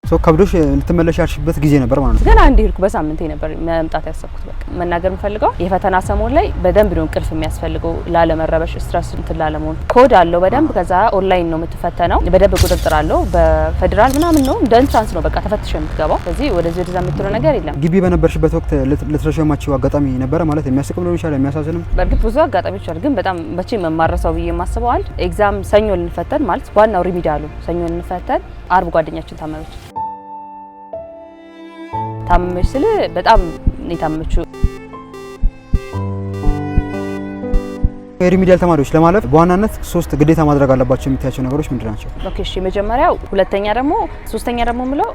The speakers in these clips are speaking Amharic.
So ከብዶሽ ልትመለሽ ያልሽበት ጊዜ ነበር ማለት ነው። ገና እንደሄድኩ በሳምንቴ ነበር መምጣት ያሰብኩት። በቃ መናገር የምፈልገው የፈተና ሰሞን ላይ በደንብ ነው እንቅልፍ የሚያስፈልገው፣ ላለመረበሽ፣ stress እንትን ላለመሆን። ኮድ አለው በደንብ። ከዛ ኦንላይን ነው የምትፈተነው፣ በደንብ ቁጥጥር አለው። በፌዴራል ምናምን ነው፣ እንደ entrance ነው በቃ ተፈትሸ የምትገባው። ስለዚህ ወደዚህ ወደዛ የምትለው ነገር የለም። ግቢ በነበርሽበት ወቅት ልትረሺው የማትችይው አጋጣሚ ነበረ ማለት የሚያስቅም ሊሆን ይችላል፣ የሚያሳዝንም? በእርግጥ ብዙ አጋጣሚዎች አሉ፣ ግን በጣም መቼም የማረሳው ብዬ የማስበው አንድ exam ሰኞ ልንፈተን፣ ማለት ዋናው remedial ኡ ሰኞ ልንፈተን አርብ ጓደኛችን ታመመች። ታመመች ስል በጣም ነው የታመመችው። የ remedial ተማሪዎች ለማለፍ በዋናነት ሶስት ግዴታ ማድረግ አለባቸው የምትያቸው ነገሮች ምንድን ናቸው? Okay እሺ፣ የመጀመሪያው፣ ሁለተኛ ደግሞ፣ ሶስተኛ ደግሞ ምለው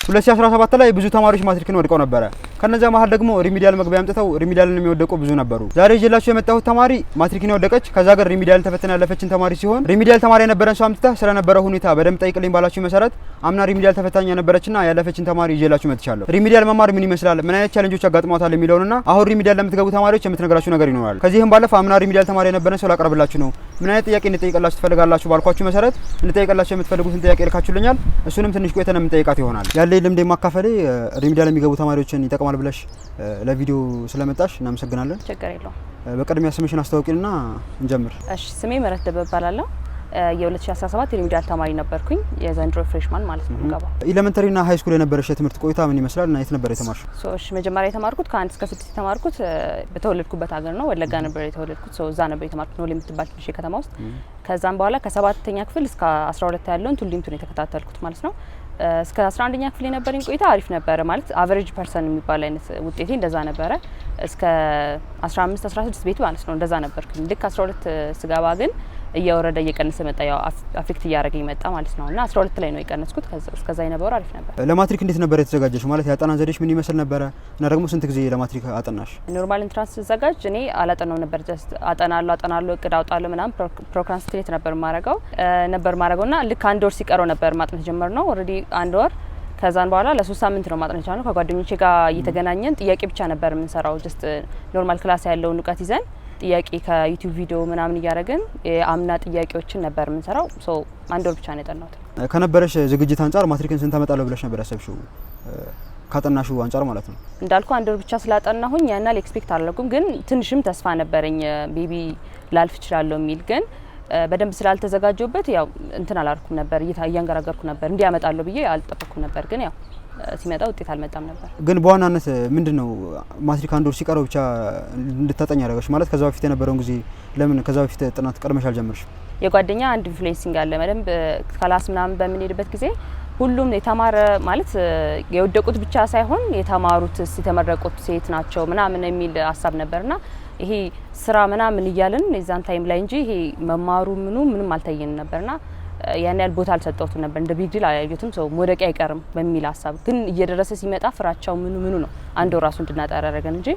2017 ላይ ብዙ ተማሪዎች ማትሪክን ወድቀው ነበረ። ከነዚያ መሀል ደግሞ remedial መግቢያ አምጥተው remedial ን የሚወደቁ ብዙ ነበሩ። ዛሬ ይዤላችሁ የመጣሁት ተማሪ ማትሪክን የወደቀች፣ ከዛ ጋር remedial ን ተፈትና ያለፈችን ተማሪ ሲሆን remedial ተማሪ የነበረን ሰው አምጥተህ ስለነበረው ሁኔታ በደንብ ጠይቅልኝ ባላችሁ መሰረት አምና remedial ተፈታኝ የነበረችና ያለፈችን ተማሪ ይዤላችሁ መጥቻለሁ። Remedial መማር ምን ይመስላል፣ ምን አይነት challenge ኦች አጋጥሟታል የሚለውንና አሁን remedial ለምትገቡ ተማሪዎች የምትነግራችሁ ነገር ይኖራል። ከዚህም ባለፈ አምና remedial ተማሪ የነበረን ሰው ላቀርብላችሁ ነው። ምን አይነት ጥያቄ እንድጠይቅላችሁ ትፈልጋላችሁ ባልኳችሁ መሰረት እንድጠይቅላችሁ የምትፈልጉትን ጥያቄ ልካችሁልኛል። እሱንም ትንሽ ቆይተን የምንጠይቃት ይሆናል። ያለ ልምድ የማካፈሌ remedial የሚገቡ ተማሪዎችን ይጠቅማል ብለሽ ለቪዲዮ ስለመጣሽ እናመሰግናለን። ችግር የለውም። በቅድሚያ ስምሽን አስተዋውቂንና እንጀምር። እሺ፣ ስሜ ምህረት ደበበ እባላለሁ። የ2017 የ remedial ተማሪ ነበርኩኝ። የዘንድሮ freshman ማለት ነው የምገባው። Elementary ና high school የነበረሽ የትምህርት ቆይታ ምን ይመስላል እና የት ነበር የተማርሽው? So እሺ፣ መጀመሪያ የተማርኩት ከ1 እስከ 6 የተማርኩት በተወለድኩበት ሀገር ነው። ወለጋ ነበር የተወለድኩት። So እዛ ነበር የተማርኩት፣ ኖሌ የምትባል ትንሽ ከተማ ውስጥ። ከዛም በኋላ ከሰባተኛ ክፍል እስከ 12 ያለውን ቱሉ ዲምቱ ነው የተከታተልኩት ማለት ነው። እስከ 11ኛ ክፍል የነበረኝ ቆይታ አሪፍ ነበረ። ማለት average person የሚባል አይነት ውጤቴ እንደዛ ነበረ። እስከ 15 16 ቤት ማለት ነው እንደዛ ነበርኩኝ። ልክ 12 ስገባ ግን እየወረደ እየቀነሰ መጣ። ያው affect እያደረገኝ መጣ ማለት ነው እና 12 ላይ ነው የቀነስኩት። እስከዛ የነበረው አሪፍ ነበር። ለማትሪክ እንዴት ነበር የተዘጋጀሽ? ማለት ያጠናን ዘዴሽ ምን ይመስል ነበረ እና ደግሞ ስንት ጊዜ ለማትሪክ አጠናሽ? Normal entrance ስዘጋጅ እኔ አላጠናው ነበር። Just አጠናለሁ አጠናለሁ፣ እቅድ አውጣለሁ ምናምን፣ procrastinate ነበር ማረገው እና ልክ አንድ ወር ሲቀረው ነበር ማጥናት ጀመርነው። Already አንድ ወር፣ ከዛን በኋላ ለ3 ሳምንት ነው ማጥናት የቻልነው። ከጓደኞቼ ጋር እየተገናኘን ጥያቄ ብቻ ነበር የምንሰራው። Just normal class ያለውን እውቀት ይዘን ጥያቄ ከ YouTube ቪዲዮ ምናምን እያደረግን የአምና ጥያቄዎችን ነበር የምንሰራው። So አንድ ወር ብቻ ነው ያጠናሁት። ከነበረሽ ዝግጅት አንጻር ማትሪክን ስንት አመጣለሁ ብለሽ ነበር ያሰብሽው? ካጠናሽው አንጻር ማለት ነው። እንዳልኩ አንድ ወር ብቻ ስላጠናሁኝ ያን ያህል expect አላደረኩም፣ ግን ትንሽም ተስፋ ነበረኝ maybe ላልፍ እችላለሁ የሚል። ግን በደንብ ስላልተዘጋጀሁበት ያው እንትን አላልኩም ነበር፣ እያንገራገርኩ ነበር። እንዲህ ያመጣለሁ ብዬ አልጠበቅኩም ነበር፣ ግን ያው ሲመጣ ውጤት አልመጣም ነበር። ግን በዋናነት ምንድን ነው ማትሪክ አንድ ወር ሲቀረው ብቻ እንድታጠኝ ያደረገሽ? ማለት ከዛ በፊት የነበረውን ጊዜ ለምን ከዛ በፊት ጥናት ቀድመሽ አልጀመርሽም? የጓደኛ አንድ influencing አለ በደንብ። Class ምናምን በምንሄድበት ጊዜ ሁሉም የተማረ፣ ማለት የወደቁት ብቻ ሳይሆን የተማሩትስ የተመረቁት ሴት ናቸው ምናምን የሚል ሀሳብ ነበርና ይሄ ስራ ምናምን እያልን የዛን time ላይ እንጂ ይሄ መማሩ ምኑ ምንም አልታየንም ነበርና ያን ያህል ቦታ አልሰጠሁትም ነበር። እንደ big deal አላየሁትም። ሰው መውደቂያ አይቀርም በሚል ሀሳብ ግን እየደረሰ ሲመጣ ፍራቻው ምኑ ምኑ ነው አንድ ወር ራሱ እንድናጠራ ያደረገን እንጂ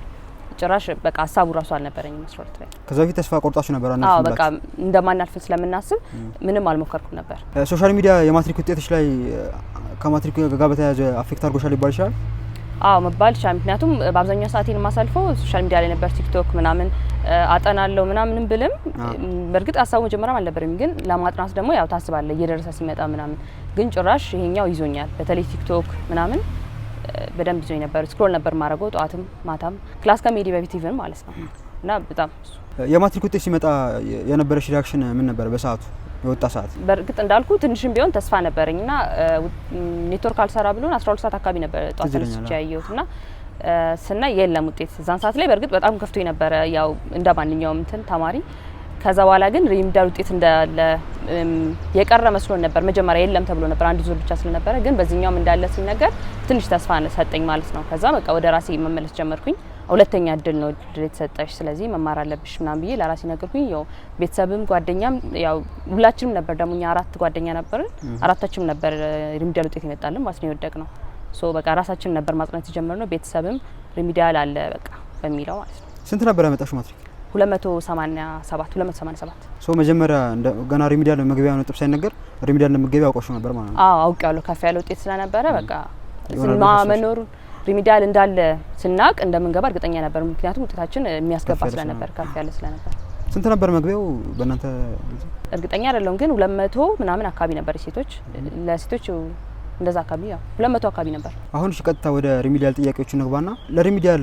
ጭራሽ በቃ ሀሳቡ ራሱ አልነበረኝም 12 ላይ። ከዛ በፊት ተስፋ ቆርጣችሁ ነበር? አዎ፣ በቃ እንደማናልፍ ስለምናስብ ምንም አልሞከርኩም ነበር። Social media የማትሪክ ውጤቶች ላይ ከማትሪክ ጋር በተያያዘ affect አድርጎሻል ሊባል ይችላል? አዎ፣ መባል ይችላል። ምክንያቱም በአብዛኛው ሰዓቴን የማሳልፈው social media ላይ ነበር። TikTok ምናምን አጠናለሁ ምናምንም ብልም በእርግጥ ሀሳቡ መጀመሪያም አልነበረም፣ ግን ለማጥናት ደግሞ ያው ታስባለህ እየደረሰ ሲመጣ ምናምን። ግን ጭራሽ ይሄኛው ይዞኛል። በተለይ TikTok ምናምን በደንብ ይዞኝ ነበር። Scroll ነበር ማድረገው ጠዋትም ማታም class ከመሄዴ በፊት even ማለት ነው እና በጣም እሱ። የማትሪክ ውጤት ሲመጣ የነበረሽ reaction ምን ነበር በሰዓቱ የወጣ ሰዓት? በእርግጥ እንዳልኩ ትንሽም ቢሆን ተስፋ ነበረኝ እና ኔትወርክ አልሰራ ብሎን 12 ሰዓት አካባቢ ነበር ጠዋት ትዝ ይለኛል። ተነስቼ ያየሁት እና ስናይ የለም ውጤት። እዛን ሰዓት ላይ በእርግጥ በጣም ከፍቶ ነበረ፣ ያው እንደ ማንኛውም እንትን ተማሪ። ከዛ በኋላ ግን remedial ውጤት እንዳለ የቀረ መስሎን ነበር። መጀመሪያ የለም ተብሎ ነበር አንድ ዙር ብቻ ስለነበረ፣ ግን በዚህኛውም እንዳለ ሲነገር ትንሽ ተስፋ ሰጠኝ ማለት ነው። ከዛ በቃ ወደ ራሴ መመለስ ጀመርኩኝ። ሁለተኛ እድል ነው እድል የተሰጠሽ፣ ስለዚህ መማር አለብሽ ምናምን ብዬ ለራሴ ነገርኩኝ። ያው ቤተሰብም ጓደኛም ያው ሁላችንም ነበር፣ ደግሞ እኛ አራት ጓደኛ ነበርን። አራታችንም ነበር remedial ውጤት ይመጣልን ማለት ነው የወደቅነው። So በቃ ራሳችን ነበር ማጽናት የጀመርነው። ቤተሰብም remedial አለ በቃ በሚለው ማለት ነው። ስንት ነበር ያመጣሽው ማትሪክ? 287፣ 287። So መጀመሪያ ገና remedial መግቢያ ነጥብ ሳይነገር remedial እንደምትገቢ አውቀሽው ነበር ማለት ነው? አዎ፣ አውቄዋለሁ። ከፍ ያለ ውጤት ስለነበረ በቃ ይሆናል ብለሽ አሰብሽ? መኖሩን remedial እንዳለ ስናቅ እንደምንገባ እርግጠኛ ነበር። ምክንያቱም ውጤታችን የሚያስገባ ከፍ ያለ ስለነበር፣ ከፍ ያለ ስለነበር። ስንት ነበር መግቢያው በእናንተ ጊዜ? እርግጠኛ አይደለሁም ግን 200 ምናምን አካባቢ ነበር ሴቶች፣ ለሴቶች እንደዛ አካባቢ፣ ያው 200 አካባቢ ነበር። አሁን እሺ ቀጥታ ወደ remedial ጥያቄዎቹ እንግባና ለ remedial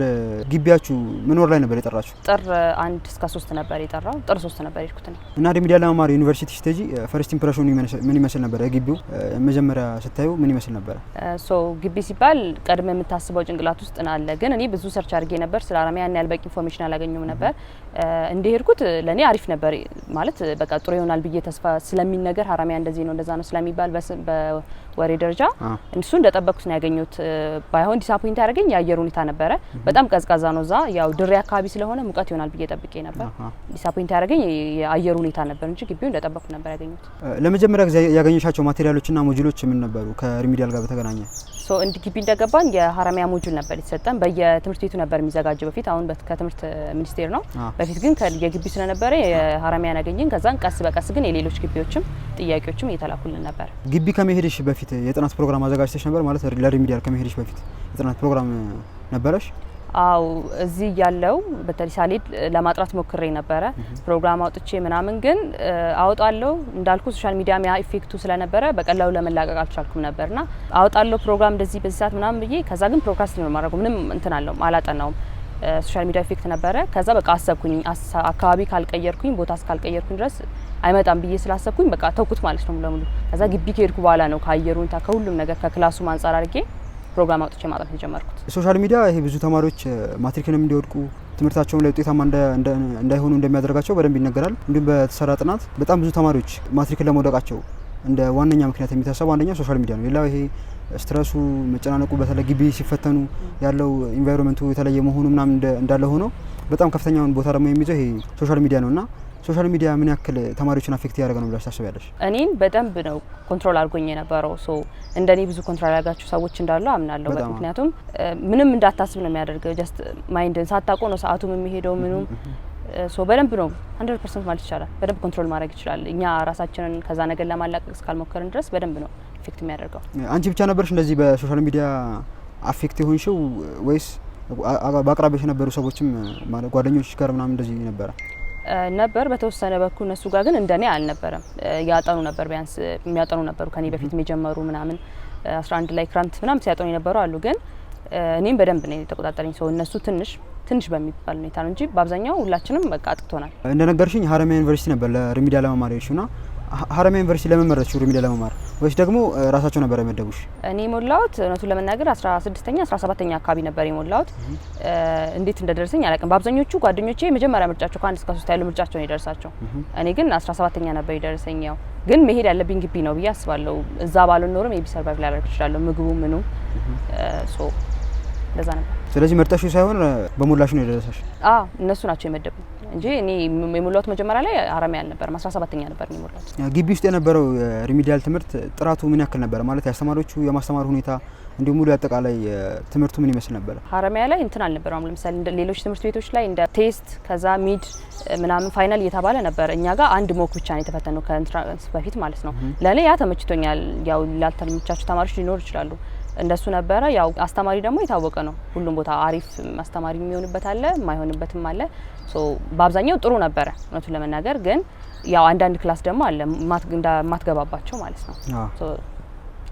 ግቢያችሁ ምን ወር ላይ ነበር የጠራችሁ? ጥር 1 እስከ 3 ነበር የጠራው። ጥር 3 ነበር የሄድኩት እኔ። እና remedial ለመማር ዩኒቨርሲቲ ስትሄጂ first impression ኑ ምን ይመስል ነበር? የግቢው መጀመሪያ ስታዩ ምን ይመስል ነበረ? So ግቢ ሲባል ቀድመ የምታስበው ጭንቅላት ውስጥ አለ። ግን እኔ ብዙ search አድርጌ ነበር፣ ስለ ሀረማያ ያን ያህል በቂ information አላገኘሁም ነበር። እንደሄድኩት ለእኔ አሪፍ ነበር፣ ማለት በቃ ጥሩ ይሆናል ብዬ ተስፋ ስለሚነገር፣ ሀረማያ እንደዚህ ነው እንደዛ ነው ስለሚባል በወሬ ደረጃ እሱ እንደጠበቅኩት ነው ያገኘሁት። ባይሆን disappoint ያደረገኝ የአየር ሁኔታ ነበረ። በጣም ቀዝቃዛ ነው እዛ፣ ያው ድሬ አካባቢ ስለሆነ ሙቀት ይሆናል ብዬ ጠብቄ ነበር። Disappoint ያደረገኝ የአየር ሁኔታ ነበር እንጂ ግቢው እንደጠበቅኩት ነበር ያገኘሁት። ለመጀመሪያ ጊዜ ያገኘሻቸው material ኦችና module ኦች ምን ነበሩ ከ remedial ጋር በተገናኘ? So እንዲ ግቢ እንደገባን የሀረማያ module ነበር የተሰጠን። በየትምህርት ቤቱ ነበር የሚዘጋጀው በፊት፣ አሁን ከትምህርት ሚኒስቴር ነው። በፊት ግን የግቢ ስለነበረ የሀረማያን ያገኘን። ከዛን ቀስ በቀስ ግን የሌሎች ግቢዎችም ጥያቄዎችም እየተላኩልን ነበር። ግቢ ከመሄድሽ በፊት የጥናት ፕሮግራም አዘጋጅተሽ ነበር? ማለት ለ remedial ከመሄድሽ በፊት የጥናት ፕሮግራም ነበረሽ? አው፣ እዚህ ያለው በተለይ ሳልሄድ ለማጥናት ሞክሬ ነበረ፣ ፕሮግራም አውጥቼ ምናምን። ግን አወጣለሁ እንዳልኩ social media ያ effect ኡ ስለነበረ በቀላሉ ለመላቀቅ አልቻልኩም ነበርና አወጣለሁ ፕሮግራም እንደዚህ በዚህ ሰዓት ምናምን ብዬ፣ ከዛ ግን procrastinate ነው የማደርገው። ምንም እንትን አለውም፣ አላጠናውም። Social media effect ነበረ። ከዛ በቃ አሰብኩኝ፣ አካባቢ ካልቀየርኩኝ፣ ቦታ እስካልቀየርኩኝ ድረስ አይመጣም ብዬ ስላሰብኩኝ በቃ ተውኩት ማለት ነው ሙሉ ለሙሉ። ከዛ ግቢ ከሄድኩ በኋላ ነው ከአየሩ ሁኔታ፣ ከሁሉም ነገር፣ ከ class ኡ አንጻር አድርጌ ፕሮግራም አውጥቼ ማጥናት የጀመርኩት። Social media ይሄ ብዙ ተማሪዎች ማትሪክንም እንዲወድቁ፣ ትምህርታቸውን ላይ ውጤታማ እንዳይሆኑ እንደሚያደርጋቸው በደንብ ይነገራል። እንዲሁም በተሰራ ጥናት በጣም ብዙ ተማሪዎች ማትሪክን ለመውደቃቸው እንደ ዋነኛ ምክንያት የሚታሰበው አንደኛው social media ነው። ሌላው ይሄ stress ኡ፣ መጨናነቁ፣ በተለይ ግቢ ሲፈተኑ ያለው environment ኡ የተለየ መሆኑ ምናምን እንዳለ ሆኖ በጣም ከፍተኛውን ቦታ ደግሞ የሚይዘው ይሄ social media ነው። እና social media ምን ያክል ተማሪዎችን affect እያደረገ ነው ብላችሁ ታስቢያለሽ? እኔን በደንብ ነው control አድርጎኝ የነበረው። So እንደኔ ብዙ control ያደርጋቸው ሰዎች እንዳሉ አምናለሁ። ምክንያቱም ምንም እንዳታስብ ነው የሚያደርገው። Just mind ን ሳታውቀው ነው ሰዓቱም የሚሄደው ምኑም። So በደንብ ነው፣ 100% ማለት ይቻላል በደንብ control ማድረግ ይችላል። እኛ ራሳችንን ከዛ ነገር ለማላቀቅ እስካልሞከርን ድረስ በደንብ ነው effect የሚያደርገው። አንቺ ብቻ ነበርሽ እንደዚህ በ social media affect የሆንሽው ወይስ በአቅራቢያሽ የነበሩ ሰዎችም፣ ማለት ጓደኞች ጋር ምናምን እንደዚህ ነበረ? ነበር በተወሰነ በኩል፣ እነሱ ጋር ግን እንደኔ አልነበረም። ያጠኑ ነበር፣ ቢያንስ የሚያጠኑ ነበሩ፣ ከኔ በፊት የጀመሩ ምናምን፣ 11 ላይ ክረምት ምናምን ሲያጠኑ የነበሩ አሉ። ግን እኔም በደንብ ነው የተቆጣጠረኝ። So እነሱ ትንሽ ትንሽ በሚባል ሁኔታ ነው እንጂ በአብዛኛው ሁላችንም በቃ አጥቅቶናል። እንደነገርሽኝ ሀረማያ ዩኒቨርሲቲ ነበር ለ remedial ለመማር የሄድሽው። እና ሀረማያ ዩኒቨርሲቲ ለምን መረጥሽው remedial ለመማር? ወይስ ደግሞ ራሳቸው ነበር የመደቡሽ? እኔ የሞላሁት እውነቱን ለመናገር 16ኛ 17ኛ አካባቢ ነበር የሞላሁት። እንዴት እንደደረሰኝ አላውቅም። በአብዛኞቹ ጓደኞቼ የመጀመሪያ ምርጫቸው ከ1 እስከ 3 ያለው ምርጫቸው ነው የደረሳቸው። እኔ ግን 17ኛ ነበር የደረሰኝ። ያው ግን መሄድ ያለብኝ ግቢ ነው ብዬ አስባለሁ። እዛ ባልሆን ኖሮ maybe survive ላደርግ እችላለሁ። ምግቡ ምኑ፣ so እንደዛ ነበር። ስለዚህ መርጠሽው ሳይሆን በሞላሽ ነው የደረሰሽ? አዎ፣ እነሱ ናቸው የመደቡኝ እንጂ እኔ የሞላሁት መጀመሪያ ላይ ሀረማያ አልነበረም። 17ኛ ነበር እኔ የሞላሁት። ግቢ ውስጥ የነበረው የ remedial ትምህርት ጥራቱ ምን ያክል ነበር? ማለት የአስተማሪዎቹ የማስተማር ሁኔታ እንዲሁም ሙሉ አጠቃላይ ትምህርቱ ምን ይመስል ነበረ? ሀረማያ ላይ እንትን አልነበረም። ለምሳሌ እንደ ሌሎች ትምህርት ቤቶች ላይ እንደ test ከዛ mid ምናምን final እየተባለ ነበር። እኛ ጋር አንድ mock ብቻ ነው የተፈተነው ከ entrance በፊት ማለት ነው። ለእኔ ያ ተመችቶኛል። ያው ላልተመቻቸው ተማሪዎች ሊኖሩ ይችላሉ። እንደሱ ነበረ። ያው አስተማሪ ደግሞ የታወቀ ነው። ሁሉም ቦታ አሪፍ አስተማሪ የሚሆንበት አለ፣ የማይሆንበትም አለ። So በአብዛኛው ጥሩ ነበረ እውነቱን ለመናገር። ግን ያው አንዳንድ class ደግሞ አለ የማትገባባቸው ማለት ነው። So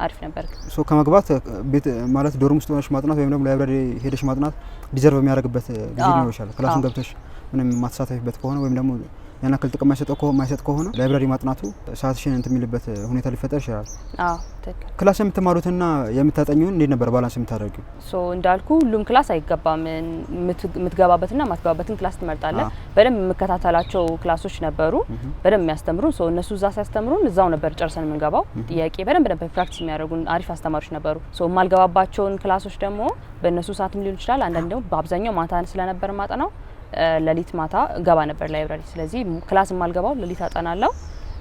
አሪፍ ነበር። So ከመግባት ቤት፣ ማለት dorm ውስጥ ሆነሽ ማጥናት ወይም ደግሞ library ሄደሽ ማጥናት deserve የሚያደርግበት ጊዜ ሊኖር ይችላል። Class ኡን ገብተሽ ምንም የማትሳተፊበት ከሆነ ወይም ደግሞ ያን ያክል ጥቅም የማይሰጥ ከሆነ library ማጥናቱ ሰዓትሽን እንትን የሚልበት ሁኔታ ሊፈጠር ይችላል። አዎ፣ ትክክል። Class የምትማሩትና የምታጠኚውን እንዴት ነበር balance የምታደርጊው? So እንዳልኩ ሁሉም class አይገባም። የምትገባበትና የማትገባበትን class ትመርጣለህ። በደንብ የምከታተላቸው class ኦች ነበሩ፣ በደንብ የሚያስተምሩን። So እነሱ እዛ ሲያስተምሩን እዛው ነበር ጨርሰን የምንገባው። ጥያቄ በደንብ ነበር practice የሚያደርጉን፣ አሪፍ አስተማሪዎች ነበሩ። So የማልገባባቸውን class ኦች ደግሞ በእነሱ ሰዓትም ሊሆን ይችላል። አንዳንድ ደግሞ በአብዛኛው ማታ ስለነበር ማጠናው ሌሊት ማታ እገባ ነበር library። ስለዚህ class የማልገባው ሌሊት አጠናለሁ።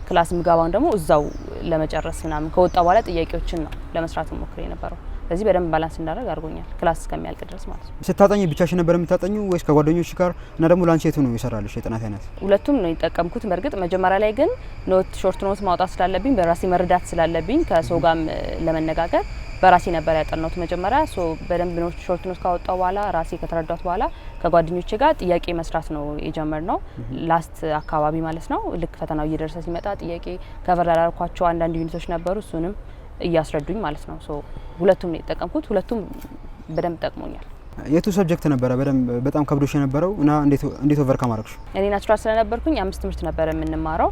Class የምገባውን ደግሞ እዛው ለመጨረስ ምናምን ከወጣ በኋላ ጥያቄዎችን ነው ለመስራት ሞክሬ የነበረው። ስለዚህ በደንብ balance እንዳደርግ አድርጎኛል፣ class እስከሚያልቅ ድረስ ማለት ነው። ስታጠኚ ብቻሽን ነበር የምታጠኚው ወይስ ከጓደኞች ጋር? እና ደግሞ ላንቺ የቱ ነው የሰራልሽ የጥናት አይነት? ሁለቱም ነው የተጠቀምኩት። በእርግጥ መጀመሪያ ላይ ግን note short note ማውጣት ስላለብኝ፣ በራሴ መረዳት ስላለብኝ፣ ከሰው ጋርም ለመነጋገር በራሴ ነበር ያጠናሁት መጀመሪያ። So በደንብ note short note ካወጣው በኋላ፣ ራሴ ከተረዳሁት በኋላ ከጓደኞቼ ጋር ጥያቄ መስራት ነው የጀመርነው። Last አካባቢ ማለት ነው። ልክ ፈተናው እየደረሰ ሲመጣ ጥያቄ cover ያላረኳቸው አንዳንድ unit ኦች ነበሩ፣ እሱንም እያስረዱኝ ማለት ነው። So ሁለቱም ነው የተጠቀምኩት። ሁለቱም በደንብ ጠቅሞኛል። የቱ subject ነበረ በደንብ በጣም ከብዶሽ የነበረው እና እንዴት overcome አረግሽ? እኔ natural ስለነበርኩኝ አምስት ትምህርት ነበር የምንማረው፣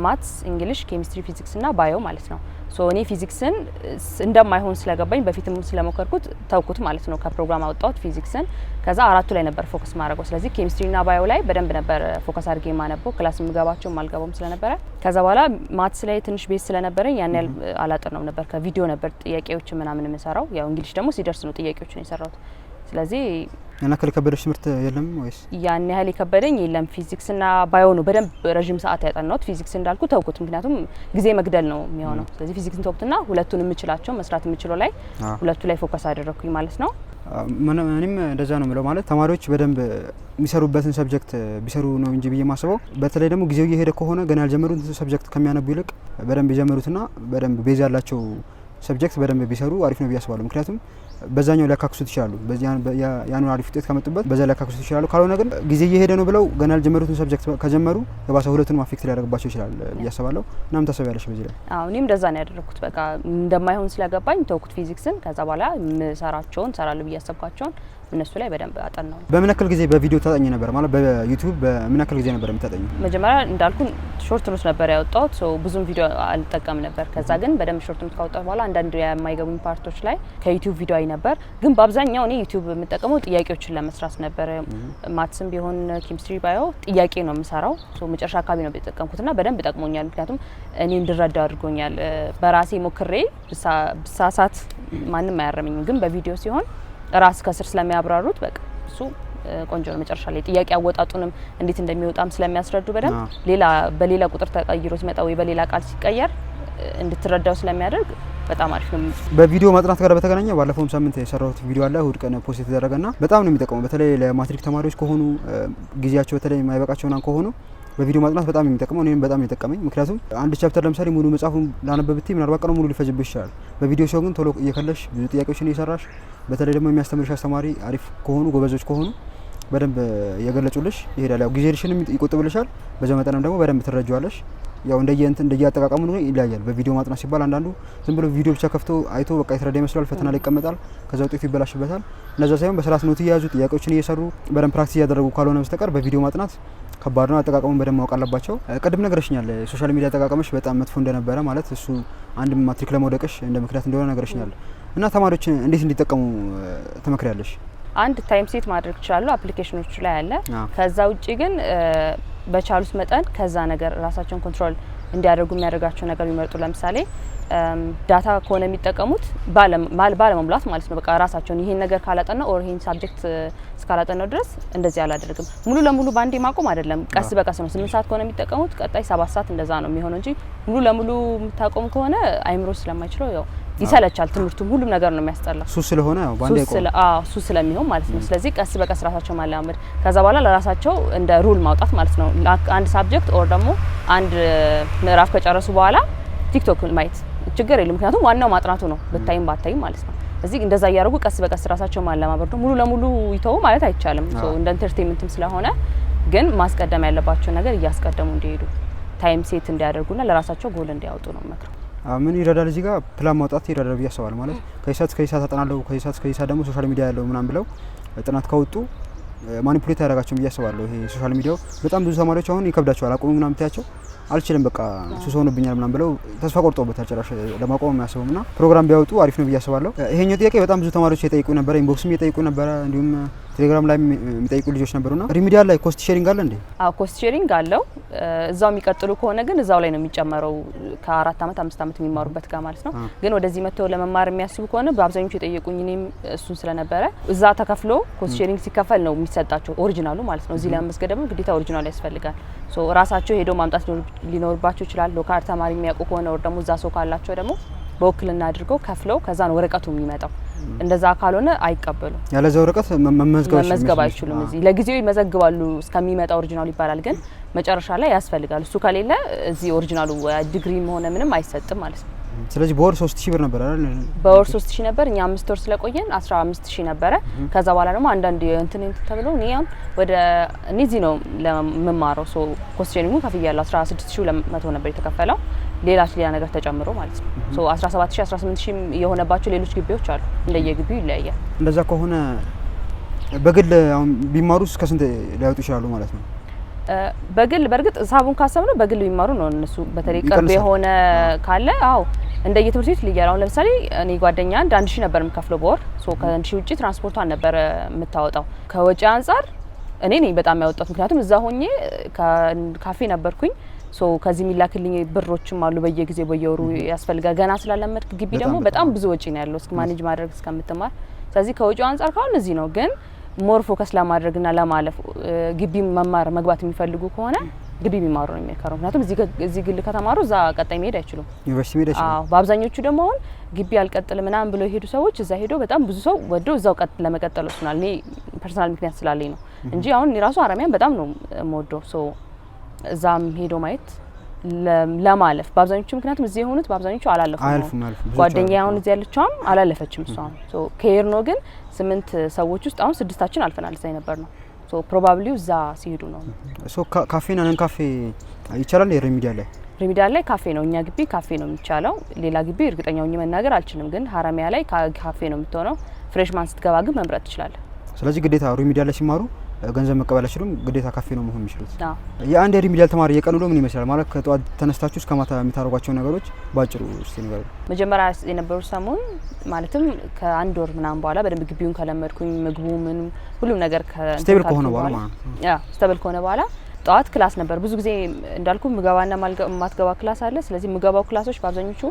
maths፣ English፣ chemistry፣ ፊዚክስ እና bio ማለት ነው። So እኔ ፊዚክስን እንደማይሆን ስለገባኝ፣ በፊትም ስለሞከርኩት ተውኩት ማለት ነው። ከፕሮግራም አወጣሁት ፊዚክስን። ከዛ አራቱ ላይ ነበር focus ማድረገው። ስለዚህ ኬሚስትሪ ና bio ላይ በደንብ ነበር focus አድርጌ የማነበው፣ class የምገባቸው የማልገባውም ስለነበረ። ከዛ በኋላ maths ላይ ትንሽ base ስለነበረኝ ያን ያህል አላጠናውም ነበር። ከቪዲዮ ነበር ጥያቄዎች ምናምን የምሰራው። ያው English ደግሞ ሲደርስ ነው ጥያቄዎችን የሰራሁት። ስለዚህ ያን ያክል የከበደሽ ትምህርት የለም ወይስ? ያን ያህል የከበደኝ የለም። ፊዚክስ ና bio ነው በደንብ ረዥም ሰዓት ያጠናሁት። ፊዚክስ እንዳልኩ ተውኩት፣ ምክንያቱም ጊዜ መግደል ነው የሚሆነው። ስለዚህ ፊዚክስን ተውኩትና ሁለቱን የምችላቸው፣ መስራት የምችለው ላይ ሁለቱ ላይ focus አደረግኩኝ ማለት ነው። እኔም እንደዛ ነው የምለው። ማለት ተማሪዎች በደንብ የሚሰሩበትን subject ቢሰሩ ነው እንጂ ብዬ ማስበው። በተለይ ደግሞ ጊዜው እየሄደ ከሆነ ገና ያልጀመሩትን subject ከሚያነቡ ይልቅ በደንብ የጀመሩትና በደንብ base ያላቸው subject በደንብ ቢሰሩ አሪፍ ነው ብዬ አስባለሁ። ምክንያቱም በዛኛው ሊያካክሱት ይችላሉ። ያንን አሪፍ ውጤት ከመጡበት በዛ ሊያካክሱት ይችላሉ። ካልሆነ ግን ጊዜ እየሄደ ነው ብለው ገና ያልጀመሩትን subject ከጀመሩ የባሰ ሁለቱንም affect ሊያደርግባቸው ይችላል ብዬ አስባለሁ። እና ምን ታስቢያለሽ በዚህ ላይ? አዎ፣ እኔም እንደዛ ነው ያደረኩት። በቃ እንደማይሆን ስለገባኝ ተውኩት ፊዚክስን። ከዛ በኋላ ምሰራቸውን፣ እሰራለሁ ብዬ ያሰብኳቸውን እነሱ ላይ በደንብ አጠናው። በምን ያክል ጊዜ በቪዲዮ ታጠኝ ነበር? ማለት በ YouTube በምን ያክል ጊዜ ነበር የምታጠኝ? መጀመሪያ እንዳልኩ short note ነበር ያወጣሁት። So ብዙም ቪዲዮ አልጠቀም ነበር። ከዛ ግን በደንብ short note ካወጣሁ በኋላ አንዳንድ የማይገቡኝ part ኦች ላይ ከ YouTube ቪዲዮ አይ ነበር። ግን በአብዛኛው እኔ YouTube የምጠቀመው ጥያቄዎችን ለመስራት ነበር። Maths ም ቢሆን chemistry፣ bio ጥያቄ ነው የምሰራው። So መጨረሻ አካባቢ ነው የተጠቀምኩትና በደንብ ጠቅሞኛል። ምክንያቱም እኔ እንድረዳ አድርጎኛል። በራሴ ሞክሬ ብሳሳት ማንም አያረመኝም። ግን በቪዲዮ ሲሆን ራስ ከስር ስለሚያብራሩት በቃ እሱ ቆንጆ ነው። መጨረሻ ላይ ጥያቄ አወጣጡንም እንዴት እንደሚወጣም ስለሚያስረዱ በደንብ ሌላ በሌላ ቁጥር ተቀይሮ ሲመጣ ወይ በሌላ ቃል ሲቀየር እንድትረዳው ስለሚያደርግ በጣም አሪፍ ነው። በቪዲዮ ማጥናት ጋር በተገናኘ ባለፈውም ሳምንት የሰራሁት ቪዲዮ አለ፣ እሁድ ቀን post የተደረገና በጣም ነው የሚጠቅመው። በተለይ ለማትሪክ ተማሪዎች ከሆኑ፣ ጊዜያቸው በተለይ የማይበቃቸው ከሆኑ በቪዲዮ ማጥናት በጣም የሚጠቅመው፣ እኔም በጣም የጠቀመኝ። ምክንያቱም አንድ chapter ለምሳሌ ሙሉ መጽሐፉን ላነብ ብትይ ምናልባት ቀኑ ሙሉ ሊፈጅብሽ ይችላል። በቪዲዮ ሲሆን ግን ቶሎ እየከለሽ ብዙ ጥያቄዎችን እየሰራሽ፣ በተለይ ደግሞ የሚያስተምርሽ አስተማሪ አሪፍ ከሆኑ፣ ጎበዞች ከሆኑ በደንብ እየገለጹልሽ ይሄዳል። ያው ጊዜሽንም ይቆጥብልሻል። በዛ መጠንም ደግሞ በደንብ ትረጂዋለሽ። ያው እንደየ እንትን እንደየ አጠቃቀሙ ነው ይለያያል። በቪዲዮ ማጥናት ሲባል አንዳንዱ ዝም ብሎ ቪዲዮ ብቻ ከፍቶ አይቶ በቃ የተረዳ ይመስለዋል። ፈተና ላይ ይቀመጣል። ከዛ ውጤቱ ይበላሽበታል። እንደዛ ሳይሆን በስርዓት note እየያዙ፣ ጥያቄዎችን እየሰሩ፣ በደንብ practice እያደረጉ ካልሆነ በስተቀር በቪዲዮ ማጥናት ከባድ ነው። አጠቃቀሙን በደንብ ማወቅ አለባቸው። ቅድም ነግረሽኛል social media አጠቃቀምሽ በጣም መጥፎ እንደነበረ፣ ማለት እሱ አንድ ማትሪክ ለመውደቅሽ እንደ ምክንያት እንደሆነ ነግረሽኛል። እና ተማሪዎች እንዴት እንዲጠቀሙ ትመክሪያለሽ? አንድ time set ማድረግ ይችላሉ፣ application ኖቹ ላይ አለ። ከዛ ውጪ ግን በቻሉት መጠን ከዛ ነገር ራሳቸውን control እንዲያደርጉ የሚያደርጋቸው ነገር ቢመርጡ፣ ለምሳሌ data ከሆነ የሚጠቀሙት ባለመሙላት ማለት ነው። በቃ ራሳቸውን ይሄን ነገር ካላጠናው or ይሄን subject እስካላጠናው ድረስ እንደዚህ አላደርግም። ሙሉ ለሙሉ ባንዴ ማቆም አይደለም፣ ቀስ በቀስ ነው። 8 ሰዓት ከሆነ የሚጠቀሙት ቀጣይ 7 ሰዓት እንደዛ ነው የሚሆነው እንጂ ሙሉ ለሙሉ የምታቆም ከሆነ አይምሮ ስለማይችለው ያው ይሰለቻል። ትምህርቱም ሁሉም ነገር ነው የሚያስጠላው። ሱስ ስለሆነ ያው ባንዴ አይቆምም። አዎ፣ ሱስ ስለሚሆን ማለት ነው። ስለዚህ ቀስ በቀስ ራሳቸው ማለማመድ፣ ከዛ በኋላ ለራሳቸው እንደ rule ማውጣት ማለት ነው። አንድ subject or ደግሞ አንድ ምዕራፍ ከጨረሱ በኋላ TikTok ማየት ችግር የለም። ምክንያቱም ዋናው ማጥናቱ ነው፣ ብታይም ባታይም ማለት ነው። እዚህ እንደዛ እያደረጉ ቀስ በቀስ ራሳቸው ማለማመድ ነው። ሙሉ ለሙሉ ይተው ማለት አይቻልም። እንደ entertainment ም ስለሆነ ግን ማስቀደም ያለባቸው ነገር እያስቀደሙ እንዲሄዱ፣ time set እንዲያደርጉና ለራሳቸው ጎል እንዲያወጡ ነው የምመክረው። ምን ይረዳል? እዚህ ጋር ፕላን ማውጣት ይረዳል ብዬ አስባለሁ። ማለት ከዚህ ሰዓት እስከዚህ ሰዓት አጠናለሁ፣ ከዚህ ሰዓት እስከዚህ ሰዓት ደግሞ social media ያለው ምናምን ብለው ጥናት ካወጡ manipulate አያደርጋቸውም ብዬ አስባለሁ። ይሄ social media ው በጣም ብዙ ተማሪዎች አሁን ይከብዳቸዋል። አቁሙ ምናምን ብትያቸው አልችልም፣ በቃ ሱስ ሆኖብኛል ምናምን ብለው ተስፋ ቆርጠውበታል። ጭራሽ ለማቆም የማያስቡም እና ፕሮግራም ቢያወጡ አሪፍ ነው ብዬ አስባለሁ። ይሄኛው ጥያቄ በጣም ብዙ ተማሪዎች የጠይቁ ነበረ፣ inbox ም እየጠይቁ ነበረ፣ እንዲሁም ቴሌግራም ላይ የሚጠይቁ ልጆች ነበሩና remedial ላይ cost sharing አለ እንዴ? አዎ፣ cost sharing አለው። እዛው የሚቀጥሉ ከሆነ ግን እዛው ላይ ነው የሚጨመረው፣ ከ4 አመት 5 አመት የሚማሩበት ጋር ማለት ነው። ግን ወደዚህ መጥተው ለመማር የሚያስቡ ከሆነ በአብዛኞቹ የጠየቁኝ እኔም እሱን ስለነበረ እዛ ተከፍሎ cost sharing ሲከፈል ነው የሚሰጣቸው original ኡ ማለት ነው። እዚህ ለመመዝገብ ደግሞ ግዴታ original ኡ ያስፈልጋል። So ራሳቸው ሄደው ማምጣት ሊኖርባቸው ይችላል። Local ተማሪ የሚያውቁ ከሆነ ወይ ደግሞ እዛ ሰው ካላቸው ደግሞ በውክልና አድርገው ከፍለው ከዛ ነው ወረቀቱ የሚመጣው። እንደዛ ካልሆነ አይቀበሉም። ያለዛ ወረቀት መመዝገብ መመዝገብ አይችሉም። እዚህ ለጊዜው ይመዘግባሉ እስከሚመጣ original ኡ ይባላል፣ ግን መጨረሻ ላይ ያስፈልጋል። እሱ ከሌለ እዚህ original ኡ ዲግሪም ሆነ ምንም አይሰጥም ማለት ነው። ስለዚህ በወር 3000 ብር ነበር አይደል? በወር 3000 ነበር። እኛ 5 ወር ስለቆየን 15000 ነበረ። ከዛ በኋላ ደግሞ አንዳንድ እንትን እንትን ተብሎ እኔ አሁን ወደ እኔ እዚህ ነው ለምማረው፣ so cost sharing ኡ ከፍያለሁ። 16200 ነበር የተከፈለው፣ ሌላ ሌላ ነገር ተጨምሮ ማለት ነው። So 17000 18000 የሆነባቸው ሌሎች ግቢዎች አሉ። እንደየግቢው ይለያያል። እንደዛ ከሆነ በግል አሁን ቢማሩ እስከ ስንት ሊያወጡ ይችላሉ ማለት ነው? በግል በእርግጥ ሂሳቡን ካሰብነው በግል ቢማሩ ነው እነሱ በተለይ ቅርብ ይቀንሳል። የሆነ ካለ፣ አዎ፣ እንደየትምህርት ቤቱ ይለያል። አሁን ለምሳሌ እኔ ጓደኛ 1000 ነበር የምከፍለው በወር። So ከ1000 ውጪ ትራንስፖርቷን ነበረ የምታወጣው። ከወጪ አንጻር እኔ ነኝ በጣም ያወጣሁት፣ ምክንያቱም እዛ ሆኜ ካፌ ነበርኩኝ። So ከዚህ የሚላክልኝ ብሮችም አሉ፣ በየጊዜው በየወሩ ያስፈልጋል። ገና ስላለመድክ ግቢ ደግሞ በጣም ብዙ ወጪ ነው ያለው እስከ manage ማድረግ እስከምትማር። ስለዚህ ከወጪው አንጻር ካሁን እዚህ ነው፣ ግን more focus ለማድረግና ለማለፍ ግቢ መማር መግባት የሚፈልጉ ከሆነ ግቢ ቢማሩ ነው የሚመከረው። ምክንያቱም እዚህ ግል ከተማሩ እዛ ቀጣይ መሄድ አይችሉም። ዩኒቨርሲቲ መሄድ አይችሉም። አዎ፣ በአብዛኞቹ ደግሞ አሁን ግቢ አልቀጥልም ምናምን ብለው የሄዱ ሰዎች እዛ ሄዶ በጣም ብዙ ሰው ወዶ እዛው ቀጥ ለመቀጠል ወስኗል። እኔ personal ምክንያት ስላለኝ ነው እንጂ አሁን እኔ ራሱ ሀረማያን በጣም ነው የምወደው። So እዛም ሄዶ ማየት ለማለፍ በአብዛኞቹ፣ ምክንያቱም እዚህ የሆኑት በአብዛኞቹ አላለፉም። አያልፉም፣ አያልፉም። ብዙዎቹ ጓደኛ አያልፉም። አሁን እዚህ ያለችዋም አላለፈችም። እሷም so ከሄድነው ግን ስምንት ሰዎች ውስጥ አሁን ስድስታችን አልፈናል። እዛ የነበር ነው፣ so probably እዛ ሲሄዱ ነው። So ካፌና non ካፌ ይቻላል የ remedial ላይ? Remedial ላይ ካፌ ነው። እኛ ግቢ ካፌ ነው የሚቻለው። ሌላ ግቢ እርግጠኛ ሆኜ መናገር አልችልም፣ ግን ሀረማያ ላይ ካፌ ነው የምትሆነው። Freshman ስትገባ ግን መምረጥ ትችላለህ። ስለዚህ ግዴታ remedial ላይ ሲማሩ ገንዘብ መቀበል አይችሉም። ግዴታ ካፌ ነው መሆን የሚችሉት። አዎ። የአንድ የ remedial ተማሪ የቀን ውሎ ምን ይመስላል? ማለት ከጠዋት ተነስታችሁ እስከ ማታ የምታደርጓቸው ነገሮች ባጭሩ እስቲ ንገሩኝ። መጀመሪያ የነበሩ ሰሞን፣ ማለትም ከአንድ ወር ምናምን በኋላ በደንብ ግቢውን ከለመድኩኝ፣ ምግቡ ምኑ ሁሉም ነገር Stable ከሆነ በኋላ ማለት ነው። Yeah፣ stable ከሆነ በኋላ ጠዋት class ነበር። ብዙ ጊዜ እንዳልኩ ምገባና ማትገባ class አለ። ስለዚህ ምገባው class ኦች በአብዛኞቹ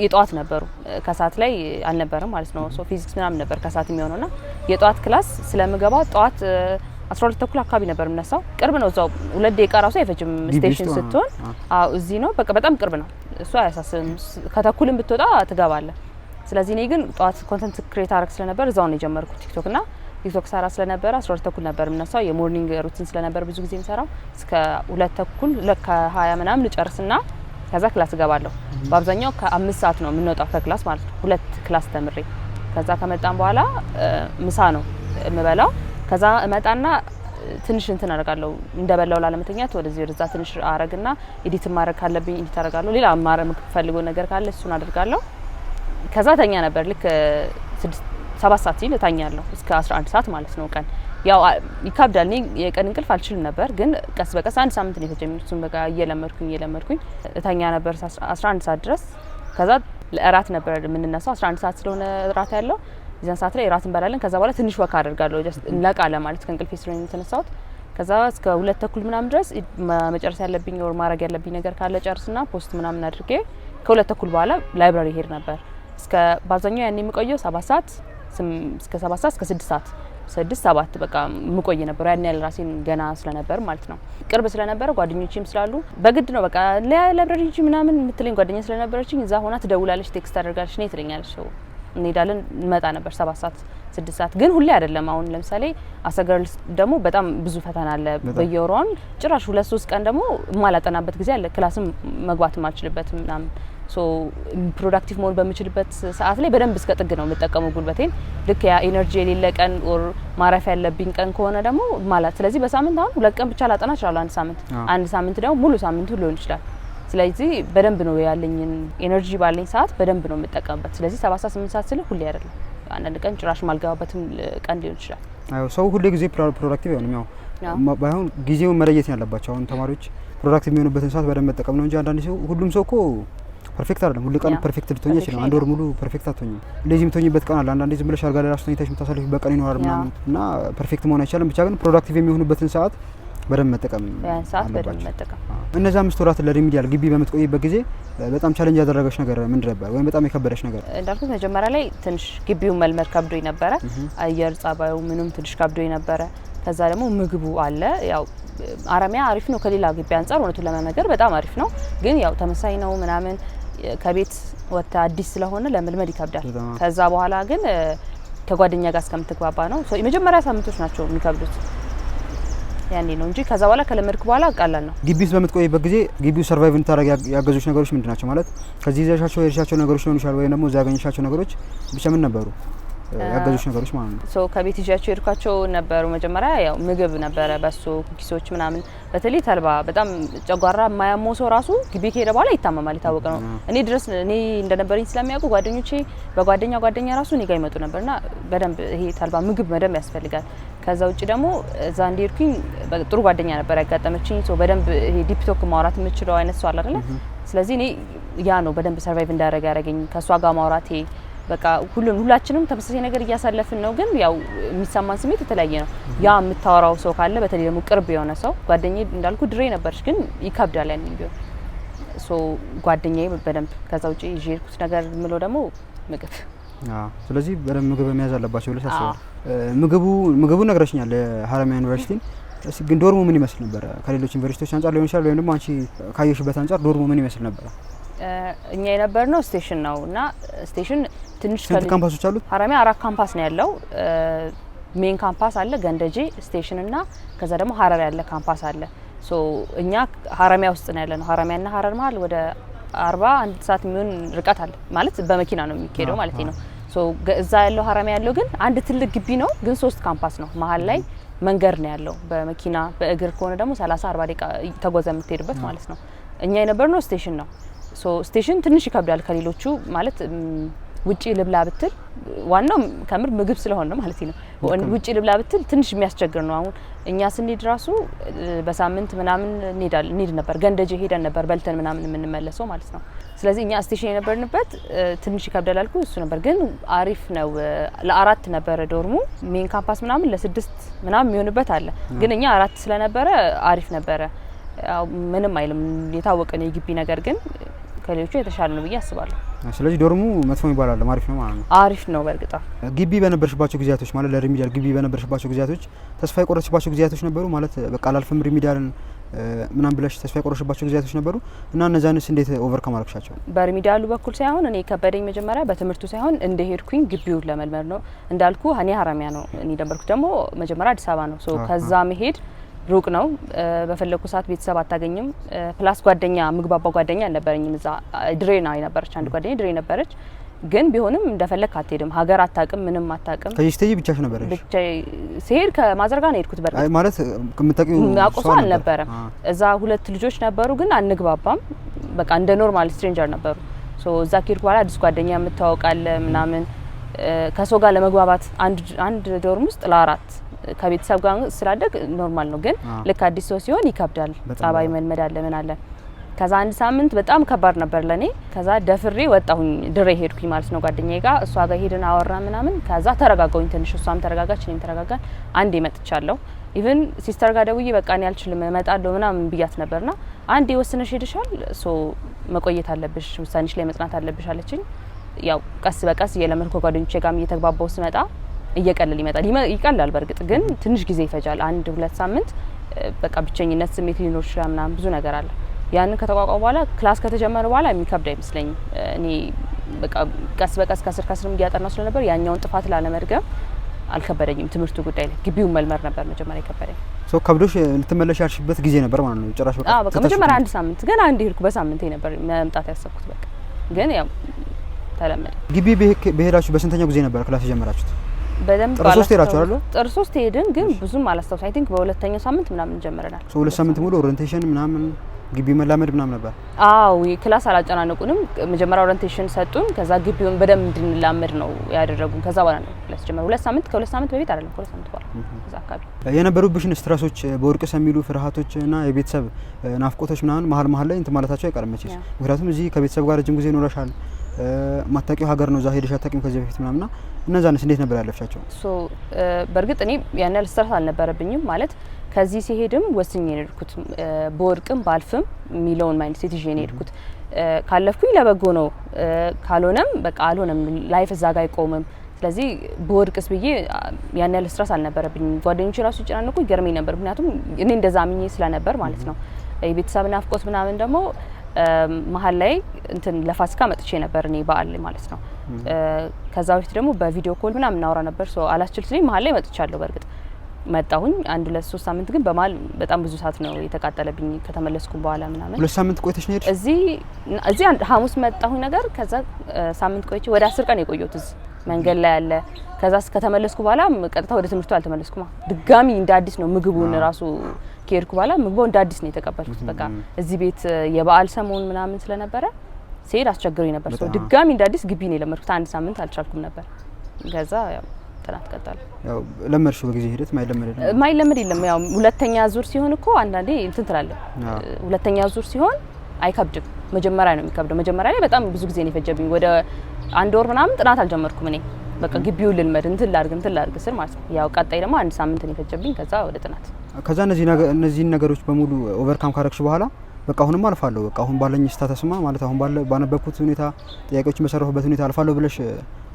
የጠዋት ነበሩ፣ ከሰዓት ላይ አልነበረም ማለት ነው። So ፊዚክስ ምናምን ነበር ከሰዓት የሚሆነውና የጠዋት class ስለምገባ ጠዋት 12:30 አካባቢ ነበር የምነሳው። ቅርብ ነው፣ እዛው 2 ደቂቃ ራሱ አይፈጅም ግቢ station ውስጥ ስትሆን። አዎ፣ እዚህ ነው፣ በቃ በጣም ቅርብ ነው። እሱ አያሳስብም። ከተኩልም ብትወጣ ትገባለህ። ስለዚህ እኔ ግን ጠዋት content create አረግ ስለነበር እዛው ነው የጀመርኩት ቲክቶክ፣ እና ቲክቶክ ሰራ ስለነበረ 12:30 ነበር የምነሳው። የ morning routine ስለነበር ብዙ ጊዜ የምሰራው እስከ 2:30፣ 2:20 ምናምን እጨርስና ከዛ class እገባለሁ። በአብዛኛው ከ5 ሰዓት ነው የምንወጣው ከ class ማለት ነው። ሁለት class ተምሬ ከዛ ከመጣን በኋላ ምሳ ነው የምበላው። ከዛ እመጣና ትንሽ እንትን አደርጋለሁ፣ እንደበላው ላለመተኛት ወደዚህ ወደዛ ትንሽ አረግና edit ማድረግ ካለብኝ edit አደርጋለሁ። ሌላ ማድረግ የምፈልገው ነገር ካለ እሱን አደርጋለሁ። ከዛ ተኛ ነበር፣ ልክ 6 7 ሰዓት ሲል እተኛለሁ እስከ 11 ሰዓት ማለት ነው። ቀን ያው ይከብዳል። እኔ የቀን እንቅልፍ አልችልም ነበር፣ ግን ቀስ በቀስ አንድ ሳምንት ነው የፈጀብኝ። እሱን በቃ እየለመድኩኝ እየለመድኩኝ እተኛ ነበር 11 ሰዓት ድረስ። ከዛ ለእራት ነበር የምንነሳው፣ 11 ሰዓት ስለሆነ እራት ያለው የዛን ሰዓት ላይ እራት እንበላለን። ከዛ በኋላ ትንሽ walk አደርጋለሁ just ነቃ ለማለት፣ ከእንቅልፌ ስለሆነ የተነሳሁት። ከዛ እስከ 2:30 ምናምን ድረስ መጨረስ ያለብኝ ወር ማድረግ ያለብኝ ነገር ካለ ጨርስና post ምናምን አድርጌ ከ2:30 በኋላ library ሄድ ነበር። እስከ በአብዛኛው ያን የምቆየው 7 ሰዓት፣ እስከ 7 ሰዓት፣ እስከ 6 ሰዓት፣ 6፣ 7 በቃ ምቆይ ነበር። ያን ያህል ራሴን ገና ስለነበር ማለት ነው። ቅርብ ስለነበረ፣ ጓደኞቼም ስላሉ በግድ ነው በቃ library ሂጂ ምናምን የምትለኝ ጓደኛ ስለነበረችኝ እዛ ሆና ትደውላለች፣ text ታደርጋለች፣ ነይ ትለኛለች። So እንሄዳለን፣ እንመጣ ነበር 7 ሰዓት፣ 6 ሰዓት፣ ግን ሁሌ አይደለም። አሁን ለምሳሌ as a girl ደግሞ በጣም ብዙ ፈተና አለ በየወሩ። አሁን ጭራሽ 2-3 ቀን ደግሞ የማላጠናበት ጊዜ አለ። Class ም መግባት የማልችልበት ምናምን። So productive መሆን በምችልበት ሰዓት ላይ በደንብ እስከ ጥግ ነው የምጠቀመው ጉልበቴን። ልክ ያ energy የሌለ ቀን or ማረፍ ያለብኝ ቀን ከሆነ ደግሞ ማለት፣ ስለዚህ በሳምንት አሁን 2 ቀን ብቻ ላጠና እችላለሁ። አንድ ሳምንት፣ አንድ ሳምንት ደግሞ ሙሉ ሳምንቱ ሊሆን ይችላል። ስለዚህ በደንብ ነው ያለኝን energy ባለኝ ሰዓት በደንብ ነው የምጠቀምበት። ስለዚህ 7 ሰዓት፣ 8 ሰዓት ስል ሁሌ አይደለም። አንዳንድ ቀን ጭራሽ ማልገባበትም ቀን ሊሆን ይችላል። አዎ፣ ሰው ሁሌ ጊዜ productive አይሆንም። ያው ባይሆን ጊዜውን መለየት ነው ያለባቸው። አሁን ተማሪዎች productive የሚሆኑበትን ሰዓት በደንብ መጠቀም ነው እንጂ አንዳንድ ሰው፣ ሁሉም ሰው እኮ perfect አይደለም። ሁሉ ቀን perfect ልትሆኚ አይችልም። አንድ ወር ሙሉ perfect አትሆኝም። Lazy የምትሆኝበት ቀን አለ። አንዳንዴ ዝም ብለሽ አልጋ ላይ ራሱ ተኝተሽ የምታሳልፊበት ቀን ይኖራል ምናምን፣ እና perfect መሆን አይቻልም። ብቻ ግን productive የሚሆኑበትን ሰዓት በደንብ መጠቀም ያን ሰዓት በደንብ አለባቸው። መጠቀም። እነዚህ 5 ወራት ለ remedial ግቢ በምትቆይበት ጊዜ በጣም challenge ያደረገሽ ነገር ምንድን ነበር? ወይም በጣም የከበደሽ ነገር? እንዳልኩት መጀመሪያ ላይ ትንሽ ግቢውን መልመድ ከብዶኝ ነበረ። አየር ጸባዩ ምኑም ትንሽ ከብዶኝ ነበረ። ከዛ ደግሞ ምግቡ አለ። ያው ሀረማያ አሪፍ ነው ከሌላ ግቢ አንጻር፣ እውነቱን ለመናገር በጣም አሪፍ ነው። ግን ያው ተመሳሳይ ነው ምናምን፣ ከቤት ወጥተህ አዲስ ስለሆነ ለመልመድ ይከብዳል። ከዛ በኋላ ግን ከጓደኛ ጋር እስከምትግባባ ነው። So የመጀመሪያ ሳምንቶች ናቸው የሚከብዱት። ያኔ ነው እንጂ ከዛ በኋላ ከለመድኩ በኋላ ቀላል ነው። ግቢ ውስጥ በምትቆይበት ጊዜ ግቢው survive እንድታደርግ ያገዙሽ ነገሮች ምንድን ናቸው? ማለት ከዚህ ይዘሻቸው የሄድሻቸው ነገሮች ሊሆኑ ይችላል፣ ወይም ደግሞ እዛ ያገኘሻቸው ነገሮች ብቻ ምን ነበሩ ያገዙሽ ነገሮች ማለት ነው? So ከቤት ይዣቸው የሄድኳቸው ነበሩ። መጀመሪያ ያው ምግብ ነበረ፣ በሶ፣ cookies ኦች ምናምን። በተለይ ተልባ በጣም ጨጓራ የማያመው ሰው ራሱ ግቢ ከሄደ በኋላ ይታመማል፣ የታወቀ ነው። እኔ ድረስ እኔ እንደነበረኝ ስለሚያውቁ ጓደኞቼ በጓደኛ ጓደኛ ራሱ እኔ ጋር ይመጡ ነበርና በደንብ ይሄ ተልባ ምግብ በደንብ ያስፈልጋል። ከዛ ውጭ ደግሞ እዛ እንደሄድኩኝ ጥሩ ጓደኛ ነበር ያጋጠመችኝ። So በደንብ ይሄ deep talk ማውራት የምችለው አይነት ሰው አለ አይደለ? ስለዚህ እኔ ያ ነው በደንብ survive እንዳደረገ ያደረገኝ ከእሷ ጋር ማውራቴ። በቃ ሁላችንም ተመሳሳይ ነገር እያሳለፍን ነው፣ ግን ያው የሚሰማን ስሜት የተለያየ ነው። ያ የምታወራው ሰው ካለ በተለይ ደግሞ ቅርብ የሆነ ሰው ጓደኛዬ እንዳልኩ ድሬ ነበረች፣ ግን ይከብዳል ያንን ቢሆን so ጓደኛዬ በደንብ። ከዛ ውጭ ይዤ የሄድኩት ነገር የምለው ደግሞ ምግብ። ስለዚህ በደንብ ምግብ መያዝ አለባቸው ብለሽ ታስባለሽ? ምግቡ ነግረሽኛል፣ ሀረማያ ዩኒቨርሲቲን። እስኪ ግን dorm ኡ ምን ይመስል ነበረ? ከሌሎች ዩኒቨርሲቲዎች አንጻር ሊሆን ይችላል፣ ወይም ደግሞ አንቺ ካየሽበት አንጻር dorm ኡ ምን ይመስል ነበረ? እኛ የነበርነው station ነው እና station ትንሽ ስንት ካምፓሶች አሉት? ሀረማያ አራት ካምፓስ ነው ያለው። Main campus አለ፣ ገንደጄ፣ station እና ከዛ ደግሞ ሀረር ያለ ካምፓስ አለ። So እኛ ሀረማያ ውስጥ ነው ያለነው። ሀረማያ እና ሀረር መሀል ወደ 41 ሰዓት የሚሆን ርቀት አለ፣ ማለት በመኪና ነው የሚካሄደው ማለት ነው። So እዛ ያለው ሀረማያ ያለው ግን አንድ ትልቅ ግቢ ነው፣ ግን ሶስት ካምፓስ ነው። መሀል ላይ መንገድ ነው ያለው። በመኪና በእግር ከሆነ ደግሞ 30 40 ደቂቃ ተጓዘ የምትሄድበት ማለት ነው። እኛ የነበርነው station ነው። So station ትንሽ ይከብዳል ከሌሎቹ፣ ማለት ውጪ ልብላ ብትል፣ ዋናው ከምር ምግብ ስለሆነ ማለት ነው። ውጪ ልብላ ብትል ትንሽ የሚያስቸግር ነው። አሁን እኛ ስንሄድ ራሱ በሳምንት ምናምን እንሄዳለን እንሄድ ነበር። ገንደጄ ሄደን ነበር በልተን ምናምን የምንመለሰው ማለት ነው። ስለዚህ እኛ station የነበርንበት ትንሽ ይከብዳል አልኩ እሱ ነበር፣ ግን አሪፍ ነው። ለአራት ነበረ dorm ኡ። Main campus ምናምን ለስድስት ምናምን የሚሆንበት አለ፣ ግን እኛ አራት ስለነበረ አሪፍ ነበረ። ያው ምንም አይልም፣ የታወቀ ነው የግቢ ነገር፣ ግን ከሌሎቹ የተሻለ ነው ብዬ አስባለሁ። ስለዚህ dorm ኡ መጥፎ የሚባል አይደለም፣ አሪፍ ነው ማለት ነው። አሪፍ ነው በእርግጥ። ግቢ በነበርሽባቸው ጊዜያቶች፣ ማለት ለ remedial ግቢ በነበርሽባቸው ጊዜያቶች ተስፋ የቆረጥሽባቸው ጊዜያቶች ነበሩ? ማለት በቃ አላልፍም remedial ን ምናምን ብለሽ ተስፋ የቆረጥሽባቸው ጊዜያቶች ነበሩ? እና እነዛንስ እንዴት overcome አደረግሻቸው? በ remedial ኡ በኩል ሳይሆን እኔ የከበደኝ መጀመሪያ በትምህርቱ ሳይሆን እንደሄድኩኝ ግቢውን ለመልመድ ነው። እንዳልኩ እኔ ሀረማያ ነው፣ እኔ ነበርኩት ደግሞ መጀመሪያ አዲስ አበባ ነው። So ከዛ መሄድ ሩቅ ነው። በፈለኩ ሰዓት ቤተሰብ አታገኝም። Plus ጓደኛ ምግባባ ጓደኛ አልነበረኝም። እዛ ድሬ ነው የነበረች አንድ ጓደኛ ድሬ ነበረች። ግን ቢሆንም እንደፈለክ አትሄድም። ሀገር አታውቅም፣ ምንም አታውቅም። ከዚህ ስትሄጂ ብቻሽ ነበረሽ? ብቻ ስሄድ ከ mother ጋር ነው የሄድኩት። በርግጥ አይ ማለት ከምታውቂው የሚያውቀው ሰው ሰው አልነበረም። እዛ ሁለት ልጆች ነበሩ፣ ግን አንግባባም። በቃ እንደ normal stranger ነበሩ። So እዛ ከሄድኩ በኋላ አዲስ ጓደኛ የምታወቃለ ምናምን ከሰው ጋር ለመግባባት አንድ dorm ውስጥ ለአራት ከቤተሰብ ጋር ስላደግ normal ነው፣ ግን ልክ አዲስ ሰው ሲሆን ይከብዳል። ጸባይ መልመድ አለ ምን አለ። ከዛ አንድ ሳምንት በጣም ከባድ ነበር ለኔ። ከዛ ደፍሬ ወጣሁኝ፣ ድሬ ሄድኩኝ ማለት ነው ጓደኛዬ ጋር። እሷ ጋር ሄድን አወራ ምናምን። ከዛ ተረጋጋሁኝ ትንሽ፣ እሷም ተረጋጋች፣ እኔም ተረጋጋን። አንዴ መጥቻለሁ። Even sister ጋር ደውዬ በቃ እኔ አልችልም እመጣለሁ ምናምን ብያት ነበርና አንዴ ወስነሽ ሄደሻል፣ so መቆየት አለብሽ፣ ውሳኔሽ ላይ መጽናት አለብሽ አለችኝ። ያው ቀስ በቀስ እየለመድኩ ከጓደኞቼ ጋርም እየተግባባው ስመጣ እየቀለል ይመጣል። ይቀላል በእርግጥ ግን ትንሽ ጊዜ ይፈጃል። አንድ ሁለት ሳምንት በቃ ብቸኝነት ስሜት ሊኖር ይችላል ምናምን ብዙ ነገር አለ። ያንን ከተቋቋሙ በኋላ class ከተጀመረ በኋላ የሚከብድ አይመስለኝም። እኔ በቃ ቀስ በቀስ ከስር ከስርም እያጠናው ስለነበር ያኛውን ጥፋት ላለመድገም አልከበደኝም። ትምህርቱ ጉዳይ ላይ ግቢውን መልመድ ነበር መጀመሪያ የከበደኝ። So ከብዶሽ ልትመለሽ ያልሽበት ጊዜ ነበር ማለት ነው? ጭራሽ በቃ አዎ በቃ ትተሽ መጀመሪያ አንድ ሳምንት ገና አንድ ሄድኩ በሳምንቴ ነበር መምጣት ያሰብኩት። በቃ ግን ያው ተለመደ። ግቢ በሄዳችሁ በስንተኛው ጊዜ ነበር class የጀመራችሁት? በደንብ ጥር 3 ሄዳችሁ አይደል? ጥር 3 ሄድን፣ ግን ብዙም አላስታውስ። I think በሁለተኛው ሳምንት ምናምን ጀምረናል። So 2 ሳምንት ሙሉ orientation ምናምን ግቢ መላመድ ምናምን ነበር። አዎ class አላጨናነቁንም። መጀመሪያ orientation ሰጡን። ከዛ ግቢውን በደንብ እንድንላመድ ነው ያደረጉን። ከዛ በኋላ ነው class ጀመረ። 2 ሳምንት፣ ከ2 ሳምንት በፊት አይደለም፣ ከ2 ሳምንት በኋላ እዛ አካባቢ። የነበሩብሽን stress ኦች፣ በወርቅ የሚሉ ፍርሃቶች እና የቤተሰብ ናፍቆቶች ምናምን መሀል መሀል ላይ እንትን ማለታቸው አይቀርም መቼስ። ምክንያቱም እዚህ ከቤተሰብ ጋር ረጅም ጊዜ ኖረሻል። ማታውቂው ሀገር ነው፣ እዛ ሄደሽ አታውቂም ከዚህ በፊት ምናምንና እነዛንስ እንዴት ነበር ያለፍሻቸው? So በእርግጥ እኔ ያን ያህል stress አልነበረብኝም። ማለት ከዚህ ሲሄድም ወስኜ ነው የሄድኩት። በወርቅም ባልፍም የሚለውን mindset ይዤ ነው የሄድኩት። ካለፍኩኝ ለበጎ ነው፣ ካልሆነም በቃ አልሆነም። Life እዛ ጋር አይቆምም። ስለዚህ በወድቅስ ብዬ ያን ያህል stress አልነበረብኝም። ጓደኞቼ ራሱ ሲጨናነቁ ይገርመኝ ነበር፣ ምክንያቱም እኔ እንደዛ አምኜ ስለነበር ማለት ነው። የቤተሰብ ናፍቆት ምናምን ደግሞ መሀል ላይ እንትን ለፋሲካ መጥቼ ነበር እኔ በዓል ማለት ነው። ከዛ በፊት ደግሞ በ video call ምናምን እናወራ ነበር። So አላስችል ሲለኝ መሀል ላይ መጥቻለሁ። በእርግጥ መጣሁኝ። አንድ ሁለት ሶስት ሳምንት ግን በመሀል በጣም ብዙ ሰዓት ነው የተቃጠለብኝ ከተመለስኩ በኋላ ምናምን። 2 ሳምንት ቆይተሽ ነው የሄድሽ? እዚህ አንድ ሐሙስ መጣሁኝ ነገር፣ ከዛ ሳምንት ቆይቼ ወደ 10 ቀን የቆየሁት እዚህ መንገድ ላይ ያለ። ከዛ ከተመለስኩ በኋላ ቀጥታ ወደ ትምህርቱ አልተመለስኩም። ድጋሚ እንደ አዲስ ነው ምግቡን ራሱ፣ ከሄድኩ በኋላ ምግቡ እንደ አዲስ ነው የተቀበልኩት። በቃ እዚህ ቤት የበዓል ሰሞን ምናምን ስለነበረ ስሄድ አስቸግሮኝ ነበር። So ድጋሚ እንደ አዲስ ግቢ ነው የለመድኩት። አንድ ሳምንት አልቻልኩም ነበር። ከዛ ያው ጥናት ቀጠለ። ያው ለመድሽው በጊዜ ሂደት፣ ማይለመድ የለም። ማይለመድ የለም። ያው ሁለተኛ ዙር ሲሆን እኮ አንዳንዴ እንትን ትላለህ። ሁለተኛ ዙር ሲሆን አይከብድም። መጀመሪያ ነው የሚከብደው። መጀመሪያ ላይ በጣም ብዙ ጊዜ ነው የፈጀብኝ። ወደ አንድ ወር ምናምን ጥናት አልጀመርኩም እኔ፣ በቃ ግቢውን ልልመድ፣ እንትን ላድርግ፣ እንትን ላድርግ ስል ማለት ነው። ያው ቀጣይ ደግሞ አንድ ሳምንት ነው የፈጀብኝ። ከዛ ወደ ጥናት። ከዛ እነዚህን ነገሮች በሙሉ overcome ካረግሽ በኋላ በቃ አሁንም አልፋለሁ፣ በቃ አሁን ባለኝ status ማ ማለት አሁን ባለ ባነበብኩት ሁኔታ፣ ጥያቄዎችን በሰራሁበት ሁኔታ አልፋለሁ ብለሽ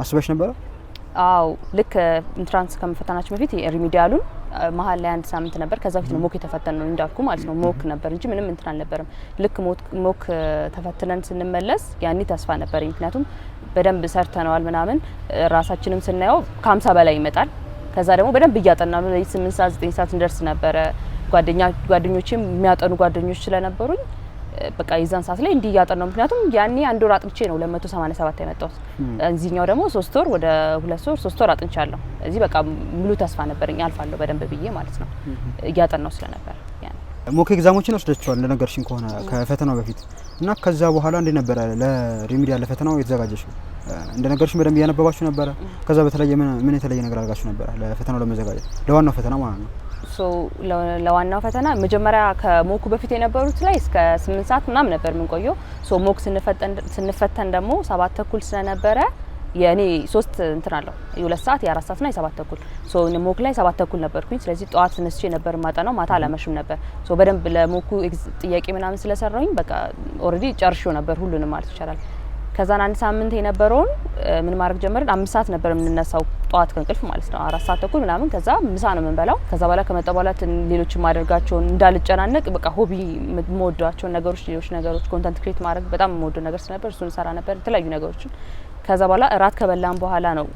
አስበሽ ነበረ? አው፣ ልክ entrance ከመፈተናችን በፊት remedial ኡን መሀል ላይ አንድ ሳምንት ነበር። ከዛ በፊት ነው mock የተፈተን ነው እንዳልኩ ማለት ነው። Mock ነበር እንጂ ምንም እንትን አልነበረም። ልክ mock ተፈትነን ስንመለስ ያኔ ተስፋ ነበረኝ። ምክንያቱም በደንብ ሰርተነዋል ምናምን፣ ራሳችንም ስናየው ከ50 በላይ ይመጣል። ከዛ ደግሞ በደንብ እያጠና ነው፣ 8 ሰዓት 9 ሰዓት እንደርስ ነበረ። ጓደኞቼም የሚያጠኑ ጓደኞች ስለነበሩኝ በቃ የዛን ሰዓት ላይ እንዲህ እያጠናው፣ ምክንያቱም ያኔ አንድ ወር አጥንቼ ነው 287 የመጣሁት። እዚህኛው ደግሞ 3 ወር፣ ወደ 2 ወር 3 ወር አጥንቻለሁ። እዚህ በቃ ሙሉ ተስፋ ነበረኝ አልፋለሁ በደንብ ብዬ ማለት ነው፣ እያጠናው ስለነበር ያኔ። Mock exam ኦችን ወስደችዋል እንደነገርሽኝ ከሆነ ከፈተናው በፊት። እና ከዛ በኋላ እንዴት ነበረ ለ remedial ለፈተናው የተዘጋጀሽው? እንደነገርሽኝ በደንብ እያነበባችሁ ነበረ። ከዛ በተለየ ምን የተለየ ነገር አድርጋችሁ ነበረ ለፈተናው ለመዘጋጀት፣ ለዋናው ፈተና ማለት ነው? So ለዋናው ፈተና መጀመሪያ ከ mock ኡ በፊት የነበሩት ላይ እስከ 8 ሰዓት ምናምን ነበር የምንቆየው። So mock ስንፈተን ደግሞ 7:30 ስለነበረ፣ የእኔ ሶስት እንትን አለው፣ የ2 ሰዓት፣ የ4 ሰዓት ና የ7:30። So mock ላይ 7:30 ነበርኩኝ። ስለዚህ ጠዋት ተነስቼ ነበር ማጠናው፣ ማታ አላመሽም ነበር። So በደንብ ለ mock ኡ ጥያቄ ምናምን ስለሰራሁኝ በቃ already ጨርሼው ነበር ሁሉንም ማለት ይቻላል። ከዛን አንድ ሳምንት የነበረውን ምን ማድረግ ጀመርን? 5 ሰዓት ነበር የምንነሳው ጠዋት ከእንቅልፍ ማለት ነው፣ 4:30 ምናምን። ከዛ ምሳ ነው የምንበላው። ከዛ በኋላ ከመጣ በኋላ ሌሎች የማደርጋቸውን እንዳልጨናነቅ በቃ hobby የምወዷቸውን ነገሮች፣ ሌሎች ነገሮች፣ content create ማድረግ በጣም የምወደው ነገር ስለነበር እሱን ሰራ ነበር፣ የተለያዩ ነገሮችን። ከዛ በኋላ እራት ከበላን በኋላ ነው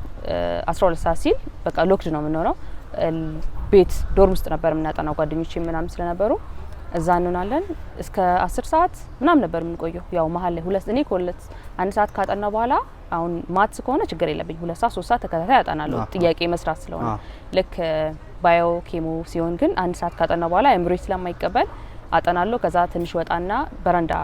12 ሰዓት ሲል በቃ locked ነው የምንሆነው። ቤት dorm ውስጥ ነበር የምናጠናው፣ ጓደኞቼ ምናምን ስለነበሩ እዛ እንሆናለን። እስከ 10 ሰዓት ምናምን ነበር የምንቆየው። ያው መሀል ላይ ሁለት እኔ ከሁለት አንድ ሰዓት ካጠና በኋላ፣ አሁን maths ከሆነ ችግር የለብኝ፣ 2 ሰዓት 3 ሰዓት ተከታታይ አጠናለሁ ጥያቄ መስራት ስለሆነ። ልክ bio chemo ሲሆን ግን አንድ ሰዓት ካጠና በኋላ አእምሮዬ ስለማይቀበል አጠናለሁ። ከዛ ትንሽ ወጣና በረንዳ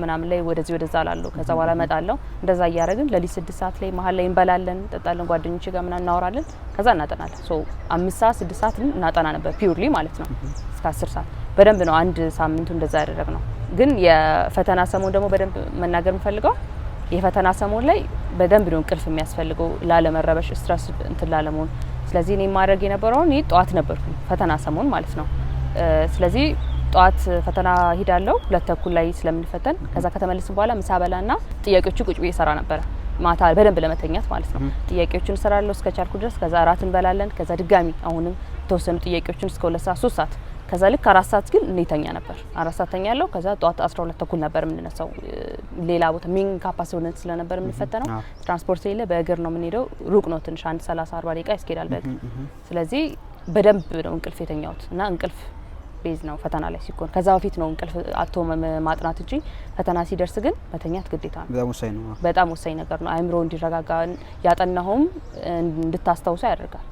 ምናምን ላይ ወደዚህ ወደዛ እላለሁ። ከዛ በኋላ እመጣለሁ። እንደዛ እያደረግን ለሊት 6 ሰዓት ላይ መሀል ላይ እንበላለን፣ እንጠጣለን፣ ጓደኞቼ ጋር ምናምን እናወራለን። ከዛ እናጠናለን። So 5 ሰዓት 6 ሰዓት እናጠና ነበር purely ማለት ነው፣ እስከ 10 ሰዓት በደንብ ነው አንድ ሳምንቱ እንደዛ ያደረግነው። ግን የፈተና ሰሞን ደግሞ በደንብ መናገር የምፈልገው፣ የፈተና ሰሞን ላይ በደንብ ነው እንቅልፍ የሚያስፈልገው ላለመረበሽ፣ stress እንትን ላለመሆን። ስለዚህ እኔ ማድረግ የነበረውን፣ እኔ ጠዋት ነበርኩኝ ፈተና ሰሞን ማለት ነው። ስለዚህ ጠዋት ፈተና ሂዳለሁ፣ 2:30 ላይ ስለምንፈተን። ከዛ ከተመለስን በኋላ ምሳ በላና ጥያቄዎቹ ቁጭ ብዬ እሰራ ነበረ፣ ማታ በደንብ ለመተኛት ማለት ነው። ጥያቄዎችን እሰራለሁ እስከ ቻልኩ ድረስ። ከዛ እራት እንበላለን። ከዛ ድጋሚ አሁንም የተወሰኑ ጥያቄዎችን እስከ 2 ሰዓት 3 ሰዓት። ከዛ ልክ 4 ሰዓት ግን እኔ ተኛ ነበር። 4 ሰዓት ተኛለሁ። ከዛ ጠዋት 12:30 ነበር የምንነሳው። ሌላ ቦታ main campus ሆነን ስለነበር የምንፈተነው ትራንስፖርት የለ፣ በእግር ነው የምንሄደው። ሩቅ ነው ትንሽ፣ አንድ 30 40 ደቂቃ ያስኬዳል በእግር። ስለዚህ በደንብ ነው እንቅልፍ የተኛሁት እና እንቅልፍ base ነው ፈተና ላይ ሲኮን። ከዛ በፊት ነው እንቅልፍ አጥቶ ማጥናት እንጂ ፈተና ሲደርስ ግን መተኛት ግዴታ ነው። በጣም ወሳኝ ነው። በጣም ወሳኝ ነገር ነው። አእምሮ እንዲረጋጋ፣ ያጠናኸውም እንድታስታውሰው ያደርጋል።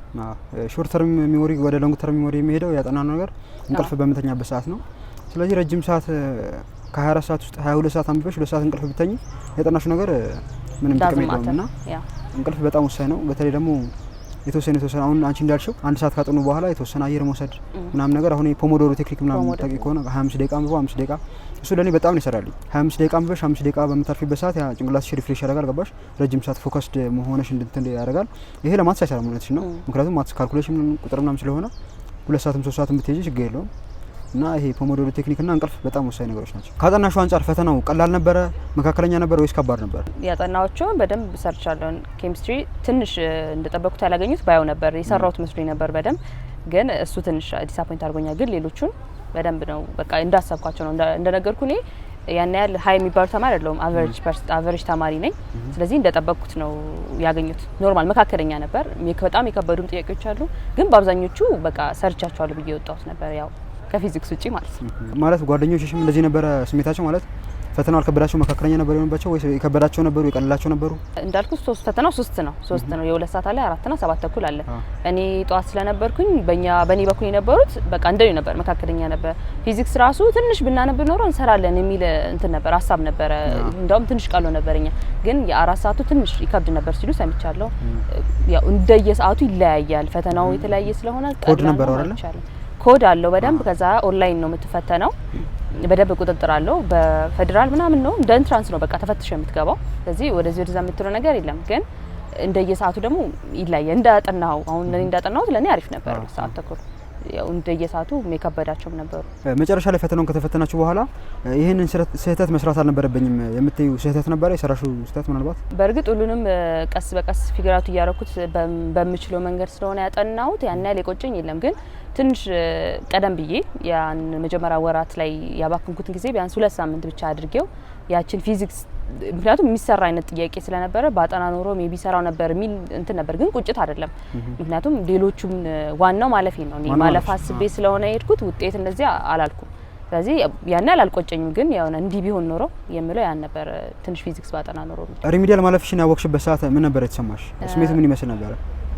Short term memory ወደ long term memory የሚሄደው ያጠናነው ነገር እንቅልፍ በምተኛበት ሰዓት ነው። ስለዚህ ረጅም ሰዓት፣ ከ24 ሰዓት ውስጥ 22 ሰዓት አንብበሽ 2 ሰዓት እንቅልፍ ብተኝ ያጠናሽው ነገር ምንም ጥቅም የለውም እና እንቅልፍ በጣም ወሳኝ ነው። በተለይ ደግሞ የተወሰነ የተወሰነ፣ አሁን አንቺ እንዳልሽው አንድ ሰዓት ካጠኑ በኋላ የተወሰነ አየር መውሰድ ምናምን ነገር፣ አሁን Pomodoro technique ምናምን ታውቂ ከሆነ፣ 25 ደቂቃ አንብቦ 5 ደቂቃ፣ እሱ ለኔ በጣም ነው ይሰራልኝ። 25 ደቂቃ አንብበሽ 5 ደቂቃ በምታርፊበት ሰዓት ያ ጭንቅላትሽ refresh ያደርጋል። ገባሽ? ረጅም ሰዓት focused መሆንሽ እንድንትን ያደርጋል። ይሄ ለ maths አይሰራም፣ እውነትሽ ነው። ምክንያቱም maths calculation ቁጥር ምናምን ስለሆነ 2 ሰዓትም 3 ሰዓትም ብትሄጂ ችግር የለውም። እና ይሄ Pomodoro technique እና እንቅልፍ በጣም ወሳኝ ነገሮች ናቸው። ካጠናሽው አንጻር ፈተናው ቀላል ነበረ፣ መካከለኛ ነበረ ወይስ ከባድ ነበር? ያጠናኋቸውን በደንብ ሰርቻለሁ። ኬሚስትሪ ትንሽ እንደጠበቅኩት ያላገኙት bio ነበር፣ የሰራሁት መስሎኝ ነበር በደንብ፣ ግን እሱ ትንሽ disappoint አድርጎኛል። ግን ሌሎቹን በደንብ ነው፣ በቃ እንዳሰብኳቸው ነው። እንደነገርኩ እኔ ያን ያህል high የሚባሉ ተማሪ አይደለሁም። Average ተማሪ ነኝ። ስለዚህ እንደጠበቅኩት ነው ያገኙት። Normal መካከለኛ ነበር። በጣም የከበዱም ጥያቄዎች አሉ፣ ግን በአብዛኞቹ በቃ ሰርቻቸዋለሁ ብዬ የወጣሁት ነበር፣ ያው ከፊዚክስ ውጪ ማለት ነው። ማለት ጓደኞችሽም እንደዚህ ነበረ ስሜታቸው? ማለት ፈተናው አልከበዳቸው፣ መካከለኛ ነበር የሆነባቸው ወይስ የከበዳቸው ነበሩ፣ የቀለላቸው ነበሩ? እንዳልኩት ሶስት ፈተናው ሶስት ነው። የ2 ሰዓት አለ፣ 4 እና 7:30 አለ። እኔ ጠዋት ስለነበርኩኝ በእኔ በኩል የነበሩት በቃ እንደኔ ነበር፣ መካከለኛ ነበር። ፊዚክስ ራሱ ትንሽ ብናነብ ኖሮ እንሰራለን የሚል እንትን ነበር፣ ሀሳብ ነበረ። እንደውም ትንሽ ቀሎ ነበር። እኛ ግን የ4 ሰዓቱ ትንሽ ይከብድ ነበር ሲሉ ሰምቻለሁ። ያው እንደየሰዓቱ ይለያያል። ፈተናው የተለያየ ስለሆነ ኮድ ነበረው አይደለ? ኮድ አለው በደንብ። ከዛ ኦንላይን ነው የምትፈተነው። በደንብ ቁጥጥር አለው። በፌዴራል ምናምን ነው፣ እንደ entrance ነው በቃ ተፈትሸ የምትገባው። ስለዚህ ወደዚህ ወደዛ የምትለው ነገር የለም። ግን እንደየሰዓቱ ደግሞ ይለያያል። እንዳጠናው አሁን እኔ እንዳጠናሁት ለእኔ አሪፍ ነበር ሰዓት ተኩል። ያው እንደየሰዓቱ የከበዳቸውም ነበሩ። መጨረሻ ላይ ፈተናውን ከተፈተናችሁ በኋላ ይህንን ስህተት መስራት አልነበረብኝም የምትዩ ስህተት ነበረ? የሰራሽው ስህተት ምናልባት? በእርግጥ ሁሉንም ቀስ በቀስ figure out እያረኩት በምችለው መንገድ ስለሆነ ያጠናሁት ያን ያህል የቆጨኝ የለም። ግን ትንሽ ቀደም ብዬ ያን መጀመሪያ ወራት ላይ ያባክንኩትን ጊዜ ቢያንስ 2 ሳምንት ብቻ አድርጌው ያችን ፊዚክስ፣ ምክንያቱም የሚሰራ አይነት ጥያቄ ስለነበረ ባጠና ኖሮ maybe ሰራው ነበር የሚል እንትን ነበር። ግን ቁጭት አይደለም። ምክንያቱም ሌሎቹም ዋናው ማለፌ ነው። እኔ ማለፍ አስቤ ስለሆነ የሄድኩት ውጤት እንደዚህ አላልኩም። ስለዚህ ያን ያህል አልቆጨኝም። ግን ያው እንዲህ ቢሆን ኖሮ የምለው ያን ነበር፣ ትንሽ ፊዚክስ ባጠና ኖሮ። Remedial ማለፍሽን ያወቅሽበት ሰዓት ምን ነበር የተሰማሽ? ስሜቱ ምን ይመስል ነበረ?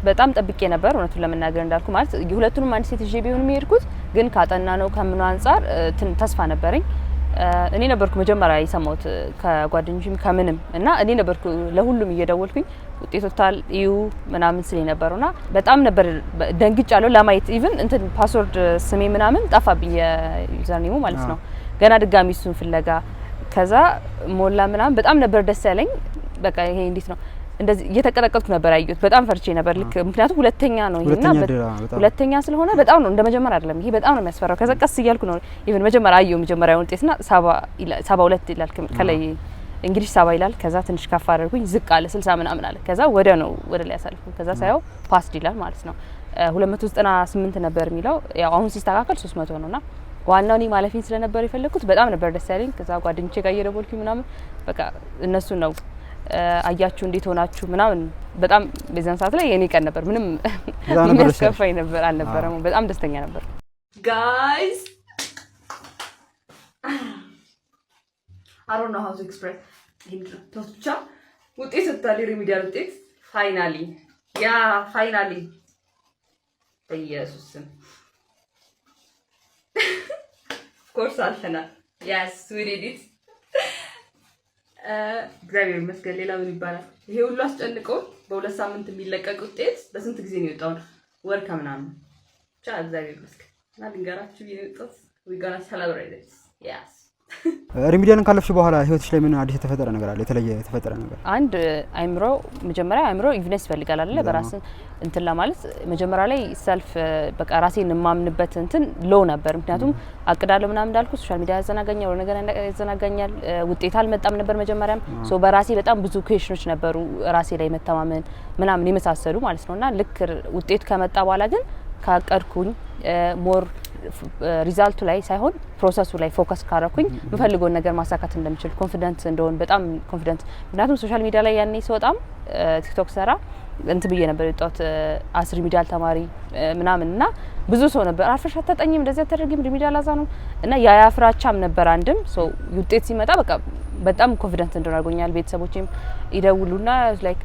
በጣም ጠብቄ ነበር እውነቱን ለመናገር፣ እንዳልኩ ማለት ሁለቱንም አንድ ሴት ይዤ ቢሆንም የሄድኩት ግን ካጠና ነው ከምኑ አንጻር ተስፋ ነበረኝ። እኔ ነበርኩ መጀመሪያ የሰማሁት ከጓደኞችም ከምንም እና እኔ ነበርኩ ለሁሉም እየደወልኩኝ ውጤት ወጥቷል እዩ ምናምን ስል የነበረውና በጣም ነበር ደንግጫለሁ ለማየት። Even እንትን password ስሜ ምናምን ጠፋብኝ፣ የ username ኡ ማለት ነው። ገና ድጋሚ እሱን ፍለጋ ከዛ ሞላ ምናምን በጣም ነበር ደስ ያለኝ። በቃ ይሄ እንዴት ነው እንደዚህ እየተቀጠቀጥኩ ነበር ያየሁት። በጣም ፈርቼ ነበር። ልክ ምክንያቱም ሁለተኛ ነው ይሄና ሁለተኛ ስለሆነ በጣም ነው፣ እንደ መጀመሪያ አይደለም። ይሄ በጣም ነው የሚያስፈራው። ከዛ ቀስ እያልኩ ነው even መጀመሪያ አየሁ መጀመሪያውን ውጤትና 72 ይላል ከላይ፣ እንግዲህ 70 ይላል። ከዛ ትንሽ ከፍ አደረኩኝ፣ ዝቅ አለ፣ 60 ምናምን አለ። ከዛ ወደ ነው ወደ ላይ ያሳልፉ። ከዛ ሳየው passed ይላል ማለት ነው። 298 ነበር የሚለው፣ ያው አሁን ሲስተካከል 300 ነውና ዋናው እኔ ማለፌን ስለነበር የፈለኩት በጣም ነበር ደስ ያለኝ። ከዛ ጓደኞቼ ጋር እየደወልኩኝ ምናምን በቃ እነሱ ነው አያችሁ እንዴት ሆናችሁ ምናምን፣ በጣም በዛን ሰዓት ላይ የኔ ቀን ነበር። ምንም የሚያስከፋኝ ነበር አልነበረም። በጣም ደስተኛ ነበር። Guys, I don't know how to express። ተውት ብቻ ውጤት ወጥቷል። የ remedial ውጤት finally, yeah, finally፣ በኢየሱስ ስም of course አልፈናል። Yes, we did it። እግዚአብሔር ይመስገን። ሌላ ምን ይባላል? ይሄ ሁሉ አስጨንቆ በ2 ሳምንት የሚለቀቅ ውጤት በስንት ጊዜ ነው የወጣው? ወር ከምናምን። ብቻ እግዚአብሔር ይመስገን እና ልንገራችሁ የወጣት we gonna celebrate it, yes። Remedial ን ካለፍሽ በኋላ ህይወትሽ ላይ ምን አዲስ የተፈጠረ ነገር አለ? የተለየ የተፈጠረ ነገር? አንድ አይምሮ መጀመሪያ አይምሮ evidence ይፈልጋል አይደለ? በራስ እንትን ለማለት መጀመሪያ ላይ self በቃ ራሴን የማምንበት እንትን low ነበር። ምክንያቱም አቅዳለሁ ምናምን እንዳልኩ social media ያዘናጋኛል፣ ወደ ነገር ያዘናጋኛል። ውጤት አልመጣም ነበር መጀመሪያም። So በራሴ በጣም ብዙ question ኦች ነበሩ፣ ራሴ ላይ መተማመን ምናምን የመሳሰሉ ማለት ነውና ልክ ውጤቱ ከመጣ በኋላ ግን ካቀድኩኝ more result ኡ ላይ ሳይሆን process ኡ ላይ focus ካረኩኝ የምፈልገውን ነገር ማሳካት እንደምችል confident እንደሆን፣ በጣም confident። ምክንያቱም social media ላይ ያኔ ስወጣም ቲክቶክ ሰራ እንትን ብዬ ነበር የወጣሁት as remedial ተማሪ ምናምን እና ብዙ ሰው ነበር አርፈሽ አታጠኝም፣ እንደዚህ አታደርጊም፣ remedial አዛ ነው እና ያ ፍራቻም ነበር። አንድም so ውጤት ሲመጣ በቃ በጣም confident እንደሆነ አድርጎኛል። ቤተሰቦቼም ይደውሉና like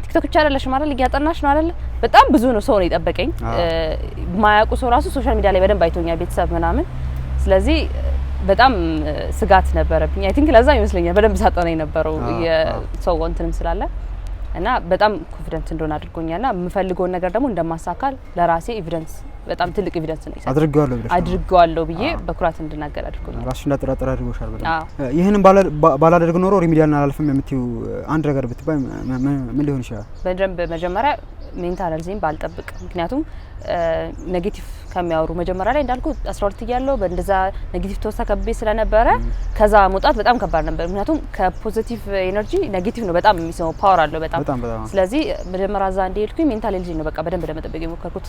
ቲክቶክ ብቻ አይደለሽም አይደል፣ እያጠናሽ ነው አይደል? በጣም ብዙ ነው ሰው ነው የጠበቀኝ። የማያውቁ ሰው ራሱ social media ላይ በደንብ አይቶኛል፣ ቤተሰብ ምናምን። ስለዚህ በጣም ስጋት ነበረብኝ። I think ለዛ ይመስለኛል በደንብ ሳጠና የነበረው የሰው እንትንም ስላለ እና በጣም confident እንደሆነ አድርጎኛልና የምፈልገውን ነገር ደግሞ እንደማሳካል ለራሴ evidence፣ በጣም ትልቅ evidence ነው። አድርጌዋለሁ ብለሽ አድርጌዋለሁ ብዬ በኩራት እንድናገር አድርጎኛል። ራስሽ እንዳጠራጠር አድርጎሻል። በጣም ይህንን ባላደርግ ኖሮ remedial ን አላልፍም የምትይው አንድ ነገር ብትባይ ምን ሊሆን ይችላል? በደንብ መጀመሪያ Mental health ኤን ባልጠብቅ፣ ምክንያቱም negative ከሚያወሩ፣ መጀመሪያ ላይ እንዳልኩ 12 እያለሁ በእንደዛ negative thought ተከብቤ ስለነበረ ከዛ መውጣት በጣም ከባድ ነበር። ምክንያቱም ከ positive energy negative ነው በጣም የሚስበው፣ power አለው በጣም። በጣም በጣም። ስለዚህ መጀመሪያ እዛ እንደሄድኩኝ mental health ነው በቃ በደንብ ለመጠበቅ የሞከርኩት።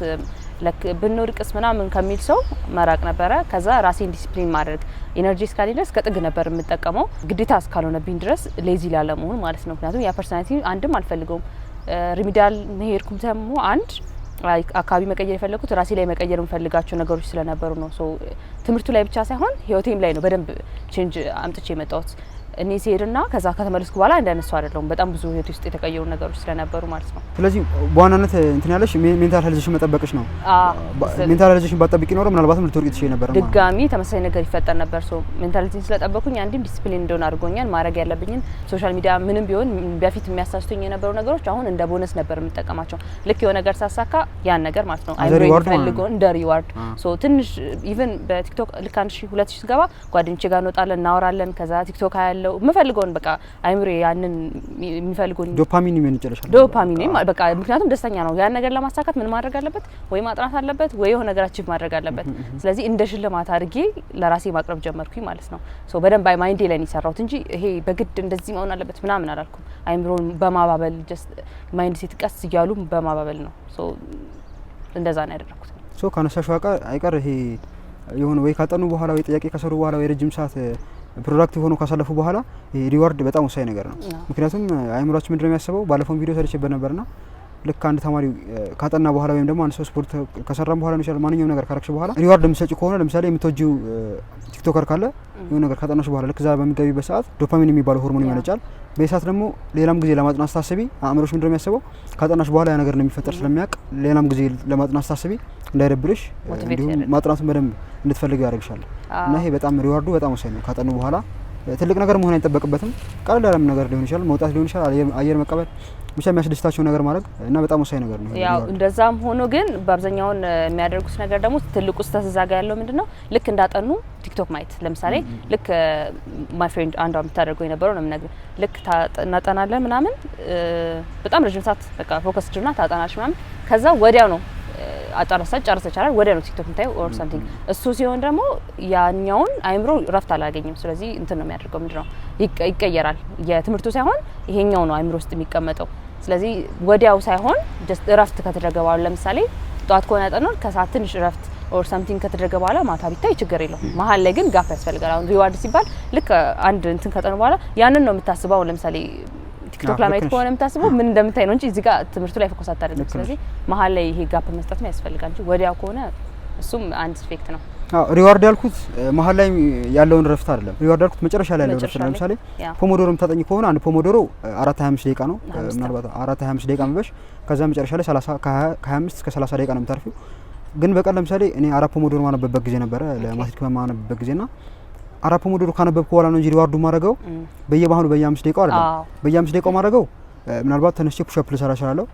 Like ብንወድቅስ ምናምን ከሚል ሰው መራቅ ነበረ። ከዛ ራሴን ዲሲፕሊን ማድረግ፣ energy እስካለኝ ድረስ ከጥግ ነበር የምጠቀመው፣ ግዴታ እስካልሆነብኝ ድረስ lazy ላለመሆን ማለት ነው። ምክንያቱም ያ personality አንድም አልፈልገውም። Remedial ሄድኩም ደግሞ አንድ አካባቢ መቀየር የፈለኩት ራሴ ላይ መቀየር የምፈልጋቸው ነገሮች ስለነበሩ ነው። So ትምህርቱ ላይ ብቻ ሳይሆን ህይወቴም ላይ ነው በደንብ change አምጥቼ የመጣሁት። እኔ ስሄድና ከዛ ከተመለስኩ በኋላ እንደነሱ አይደለሁም። በጣም ብዙ ህይወት ውስጥ የተቀየሩ ነገሮች ስለነበሩ ማለት ነው። ስለዚህ በዋናነት እንትን ያለሽ mental health ሽን መጠበቅሽ ነው። Mental health ሽን ባትጠብቂ ኖሮ ምናልባትም ልትወድቂ ትችይ ነበር ማለት ነው። ድጋሚ ተመሳሳይ ነገር ይፈጠር ነበር። So mental health ኤን ስለጠበኩኝ አንድም ዲሲፕሊን እንደሆነ አድርጎኛል። ማድረግ ያለብኝን social media ምንም ቢሆን በፊት የሚያሳስቱኝ የነበሩ ነገሮች አሁን እንደ ቦነስ ነበር የምጠቀማቸው። ልክ የሆነ ነገር ሳሳካ ያን ነገር ማለት ነው እንደ reward ማለት ፈልጎ ነው። እንደ reward። So ትንሽ even በቲክቶክ ልክ 1000 2000 ስገባ ጓደኞቼ ጋር እንወጣለን፣ እናወራለን። ከዛ ቲክቶክ ያለው የምፈልገውን በቃ አይምሬ ያንን የሚፈልገውን ዶፓሚን ይመነጭልሻል። ዶፓሚን በቃ፣ ምክንያቱም ደስተኛ ነው። ያን ነገር ለማሳካት ምን ማድረግ አለበት? ወይ ማጥናት አለበት ወይ የሆነ ነገር achieve ማድረግ አለበት። ስለዚህ እንደ ሽልማት አድርጌ ለራሴ ማቅረብ ጀመርኩኝ ማለት ነው። So በደንብ mind ኤ ላይ ነው የሰራሁት እንጂ ይሄ በግድ እንደዚህ መሆን አለበት ምናምን አላልኩም። አይምሮን በማባበል፣ just mindset ቀስ እያሉ በማባበል ነው። So እንደዛ ነው ያደረኩት። So ካነሳሽው አይቀር ይሄ የሆነ ወይ ካጠኑ በኋላ ወይ ጥያቄ ከሰሩ በኋላ ወይ ረጅም ሰዓት productive ሆኖ ካሳለፉ በኋላ ይሄ reward በጣም ወሳኝ ነገር ነው። ምክንያቱም አይምሯችን ምንድነው የሚያስበው? ባለፈው ቪዲዮ ሰርቼበት ነበርና ልክ አንድ ተማሪ ካጠና በኋላ ወይም ደግሞ አንድ ሰው ስፖርት ከሰራም በኋላ ነው ይችላል፣ ማንኛውም ነገር ካረግሽ በኋላ reward የምትሰጪ ከሆነ፣ ለምሳሌ የምትወጂው TikToker ካለ የሆነ ነገር ካጠናሽ በኋላ ልክ እዛ በሚገቢበት ሰዓት ዶፓሚን የሚባለው ሆርሞን ይመነጫል። በዚህ ሰዓት ደግሞ ሌላም ጊዜ ለማጥናት ስታስቢ አእምሮሽ ምንድነው የሚያስበው? ካጠናሽ በኋላ ያ ነገር እንደሚፈጠር ስለሚያውቅ ሌላም ጊዜ ለማጥናት ስታስቢ እንዳይደብርሽ motivate እንዲሁም ያደርጋል። ማጥናቱን በደንብ እንድትፈልጊው ያደርግሻል። እና ይሄ በጣም reward ኡ በጣም ወሳኝ ነው። ካጠኑ በኋላ ትልቅ ነገር መሆን አይጠበቅበትም። ቀለል ያለም ነገር ሊሆን ይችላል፣ መውጣት ሊሆን ይችላል፣ አየር መቀበል፣ ብቻ የሚያስደስታቸው ነገር ማድረግ እና በጣም ወሳኝ ነገር ነው ይሄ ያው reward። እንደዛም ሆኖ ግን በአብዛኛውን የሚያደርጉት ነገር ደግሞ ትልቁ ስህተት እዛ ጋ ያለው ምንድን ነው? ልክ እንዳጠኑ ቲክቶክ ማየት። ለምሳሌ ልክ my friend አንዷ የምታደርገው የነበረው ነው የምነግርህ። ልክ እናጠናለን ምናምን በጣም ረጅም ሰዓት በቃ focused ሆና ታጠናለች ምናምን፣ ከዛ ወዲያው ነው አጨረሰ ጨርሰች አይደል፣ ወዲያው ነው ቲክቶክ የምታየው or something። እሱ ሲሆን ደግሞ ያኛውን አይምሮ ረፍት አላገኝም። ስለዚህ እንትን ነው የሚያደርገው፣ ምንድን ነው፣ ይቀየራል። የትምህርቱ ሳይሆን ይሄኛው ነው አይምሮ ውስጥ የሚቀመጠው። ስለዚህ ወዲያው ሳይሆን just እረፍት ከተደረገ በኋላ፣ ለምሳሌ ጠዋት ከሆነ ያጠናው ከሰዓት ትንሽ እረፍት or something ከተደረገ በኋላ ማታ ቢታይ ችግር የለውም። መሀል ላይ ግን gap ያስፈልጋል። አሁን reward ሲባል ልክ አንድ እንትን ካጠኑ በኋላ ያንን ነው የምታስበው። አሁን ለምሳሌ ቲክቶክ ለማየት ልክ ነሽ። ከሆነ የምታስበው ምን እንደምታይ ነው እንጂ እዚህ ጋር ትምህርቱ ላይ focus አታደርግም። ልክ ነሽ። ስለዚህ መሀል ላይ ይሄ gap መስጠትም ያስፈልጋል እንጂ ወዲያው ከሆነ እሱም አንድ effect ነው። አዎ፣ reward ያልኩት መሀል ላይ ያለውን ረፍት አይደለም። Reward ያልኩት መጨረሻ ላይ ያለውን ረፍት መጨረሻ ነው። ላይ። ለምሳሌ pomodoro የምታጠኝ ከሆነ አንድ pomodoro 4 25 ደቂቃ ነው። 25። ምናልባት 4 25 ደቂቃ አንብበሽ ከዛ መጨረሻ ላይ 30 ከ25 እስከ 30 ደቂቃ ነው የምታርፊው። ግን በቀን ለምሳሌ እኔ አራት pomodoro ማነበበት ጊዜ ነበረ ለማትሪክ በማነብበት ጊዜና አራት pomodoro ካነበብኩ በኋላ ነው እንጂ reward ኡ ማድረገው በየመሃሉ በየአምስት ደቂቃው አይደለም። በየአምስት ደቂቃው ማድረገው ምናልባት ተነስቼ push up ልሰራ እችላለሁ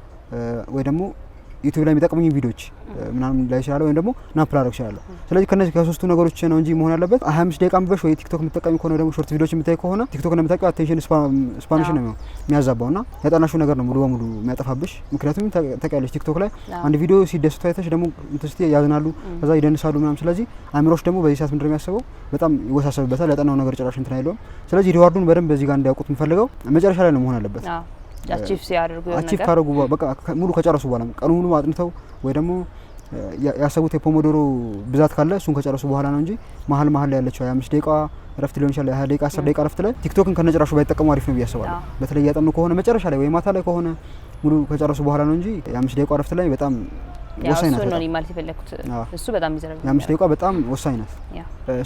ወይ ደግሞ ዩቲዩብ ላይ የሚጠቅሙኝ ቪዲዮዎች ምናምን ላይ እችላለሁ ወይም ደግሞ nap ላደርግ እችላለሁ። ስለዚህ ከነዚህ ከሶስቱ ነገሮች ነው እንጂ መሆን ያለበት 25 ደቂቃ አንብበሽ ወይ ቲክቶክ የምትጠቀሚ ከሆነ ደግሞ short ቪዲዮዎች የምታይ ከሆነ ቲክቶክ እንደምታውቂው attention span ሽን ነው የሚያዛባው እና ያጠናሽው ነገር ነው ሙሉ በሙሉ የሚያጠፋብሽ። ምክንያቱም ታውቂያለሽ ቲክቶክ ላይ አንድ ቪዲዮ ሲደስቱ አይተሽ ደግሞ እንትን ስትይ ያዝናሉ፣ ከዛ ይደንሳሉ ምናምን። ስለዚህ አእምሮሽ ደግሞ በዚህ ሰዓት ምንድነው የሚያስበው? በጣም ይወሳሰብበታል። ያጠናው ነገር ጭራሽ እንትን አይለውም። ስለዚህ reward ኡን በደንብ በዚህ ጋር እንዲያውቁት የምፈልገው መጨረሻ ላይ ነው መሆን ያለበት። Achieve ሲያደርጉ የሆነ Achieve ነገር ካደረጉ በቃ ሙሉ ከጨረሱ በኋላ፣ ቀኑ ሙሉ አጥንተው ወይ ደግሞ ያሰቡት የ pomodoro ብዛት ካለ እሱን ከጨረሱ በኋላ ነው እንጂ መሀል መሀል ላይ ያለችው 25 ደቂቃ እረፍት ሊሆን ይችላል፣ የ20 ደቂቃ 10 ደቂቃ እረፍት ላይ ቲክቶክን ከነጭራሹ ባይጠቀሙ አሪፍ ነው ብዬ አስባለሁ። በተለይ እያጠኑ ከሆነ መጨረሻ ላይ ወይ ማታ ላይ ከሆነ ሙሉ ከጨረሱ በኋላ ነው እንጂ የ5 ደቂቃ እረፍት ላይ በጣም ያው ወሳኝ ናት። እሱን ነው በጣም እኔ ማለት የፈለግኩት። እሱ በጣም የሚዘረግ የ5 ደቂቃ በጣም ወሳኝ ናት።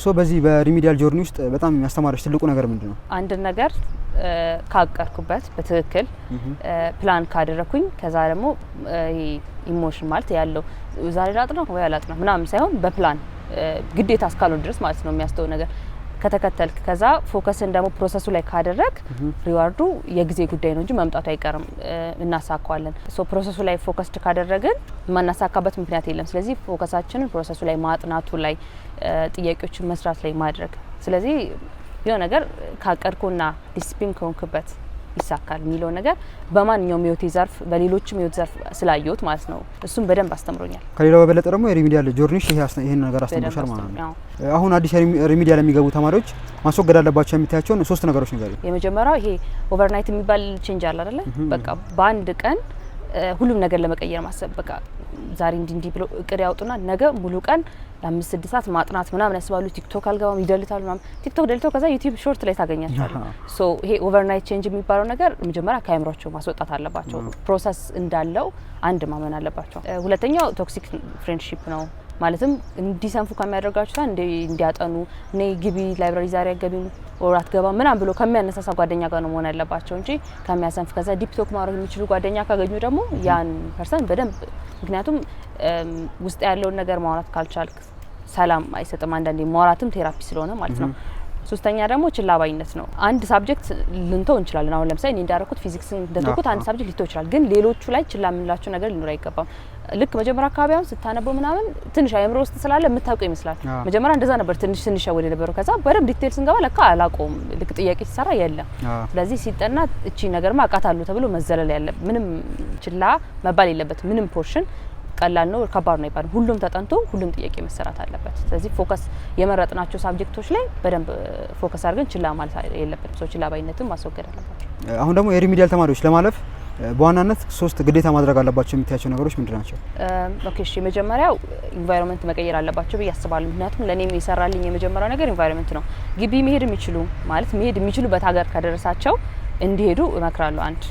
So በዚህ በ remedial journey ውስጥ በጣም ያስተማረሽ ትልቁ ነገር ምንድን ነው? አንድ ነገር ካቀድኩበት፣ በትክክል ፕላን ካደረኩኝ፣ ከዛ ደግሞ ይሄ emotion ማለት ያለው ዛሬ ላጥና ወይ አላጥና ምናምን ሳይሆን በፕላን ግዴታ እስካልሆነ ድረስ ማለት ነው የሚያስተው ነገር ከተከተልክ፣ ከዛ focus ን ደግሞ process ኡ ላይ ካደረግ reward ኡ የጊዜ ጉዳይ ነው እንጂ መምጣቱ አይቀርም፣ እናሳካዋለን። So process ኡ ላይ focused ካደረግን የማናሳካበት ምክንያት የለም። ስለዚህ focus ኣችንን process ኡ ላይ፣ ማጥናቱ ላይ፣ ጥያቄዎችን መስራት ላይ ማድረግ። ስለዚህ የሆነ ነገር ካቀድኩና ዲሲፕሊን ከሆንክበት ይሳካል የሚለው ነገር በማንኛውም የህይወቴ ዘርፍ፣ በሌሎችም የህይወት ዘርፍ ስላየሁት ማለት ነው። እሱም በደንብ አስተምሮኛል። ከሌላው በበለጠ ደግሞ የ remedial journey ሽ ይሄን ነገር በደንብ አስተምሮሻል ማለት ነው። አስተምሮኛል። አሁን አዲስ remedial የሚገቡ ተማሪዎች ማስወገድ አለባቸው የምታያቸውን ሶስት ነገሮች ንገሪኝ። የመጀመሪያው ይሄ overnight የሚባል change አለ አይደለ? በቃ በአንድ ቀን ሁሉም ነገር ለመቀየር ማሰብ። በቃ ዛሬ እንዲ እንዲ ብሎ እቅድ ያወጡና ነገ ሙሉ ቀን ለ5-6 ሰዓት ማጥናት ምናምን ያስባሉ። ቲክቶክ አልገባም ይደልታሉ ምናምን። ቲክቶክ ደልተው ከዛ ዩቲዩብ short ላይ ታገኛቸዋለህ። So ይሄ overnight change የሚባለው ነገር መጀመሪያ ከአይምሯቸው ማስወጣት አለባቸው። Process እንዳለው አንድ ማመን አለባቸው። ሁለተኛው toxic friendship ነው። ማለትም እንዲሰንፉ ከሚያደርጋቸው ሳይሆን እንዲያጠኑ፣ ነይ ግቢ library፣ ዛሬ አትገቢም or አትገባም ምናምን ብሎ ከሚያነሳሳ ጓደኛ ጋር ነው መሆን ያለባቸው እንጂ ከሚያሰንፍ። ከዛ deep talk ማድረግ የሚችሉ ጓደኛ ካገኙ ደግሞ ያን person በደንብ፣ ምክንያቱም ውስጥ ያለውን ነገር ማውራት ካልቻልክ ሰላም አይሰጥም። አንዳንዴ ማውራትም therapy ስለሆነ ማለት ነው። ሶስተኛ ደግሞ ችላ ባይነት ነው። አንድ subject ልንተው እንችላለን። አሁን ለምሳሌ እኔ እንዳደረኩት ፊዚክስን እንደተውኩት አንድ subject ሊተው ይችላል። ግን ሌሎቹ ላይ ችላ የምንላቸው ነገር ሊኖር አይገባም። ልክ መጀመሪያ አካባቢ አሁን ስታነበው ምናምን ትንሽ አእምሮ ውስጥ ስላለ የምታውቀው ይመስላል። መጀመሪያ እንደዛ ነበር ትንሽ ትንሽ ወደ ነበረው። ከዛ በደንብ detail ስንገባ ለካ አላውቀውም። ልክ ጥያቄ ሲሰራ የለም። ስለዚህ ሲጠና እቺ ነገርማ አውቃታለሁ ተብሎ መዘለል ያለ ምንም ችላ መባል የለበትም። ምንም portion ቀላል ነው ከባድ ነው አይባልም። ሁሉም ተጠንቶ ሁሉም ጥያቄ መሰራት አለበት። ስለዚህ focus የመረጥናቸው subject ኦች ላይ በደንብ focus አድርገን ችላ ማለት የለብንም። ሰው ችላ ባይነትም ማስወገድ አለባቸው። አሁን ደግሞ የ remedial ተማሪዎች ለማለፍ በዋናነት ሶስት ግዴታ ማድረግ አለባቸው የምትያቸው ነገሮች ምንድን ናቸው? Okay እሺ፣ የመጀመሪያው environment መቀየር አለባቸው ብዬ አስባለሁ። ምክንያቱም ለእኔም የሰራልኝ የመጀመሪያው ነገር environment ነው። ግቢ መሄድ የሚችሉ፣ ማለት መሄድ የሚችሉበት ሀገር ከደረሳቸው እንዲሄዱ እመክራለሁ። አንድ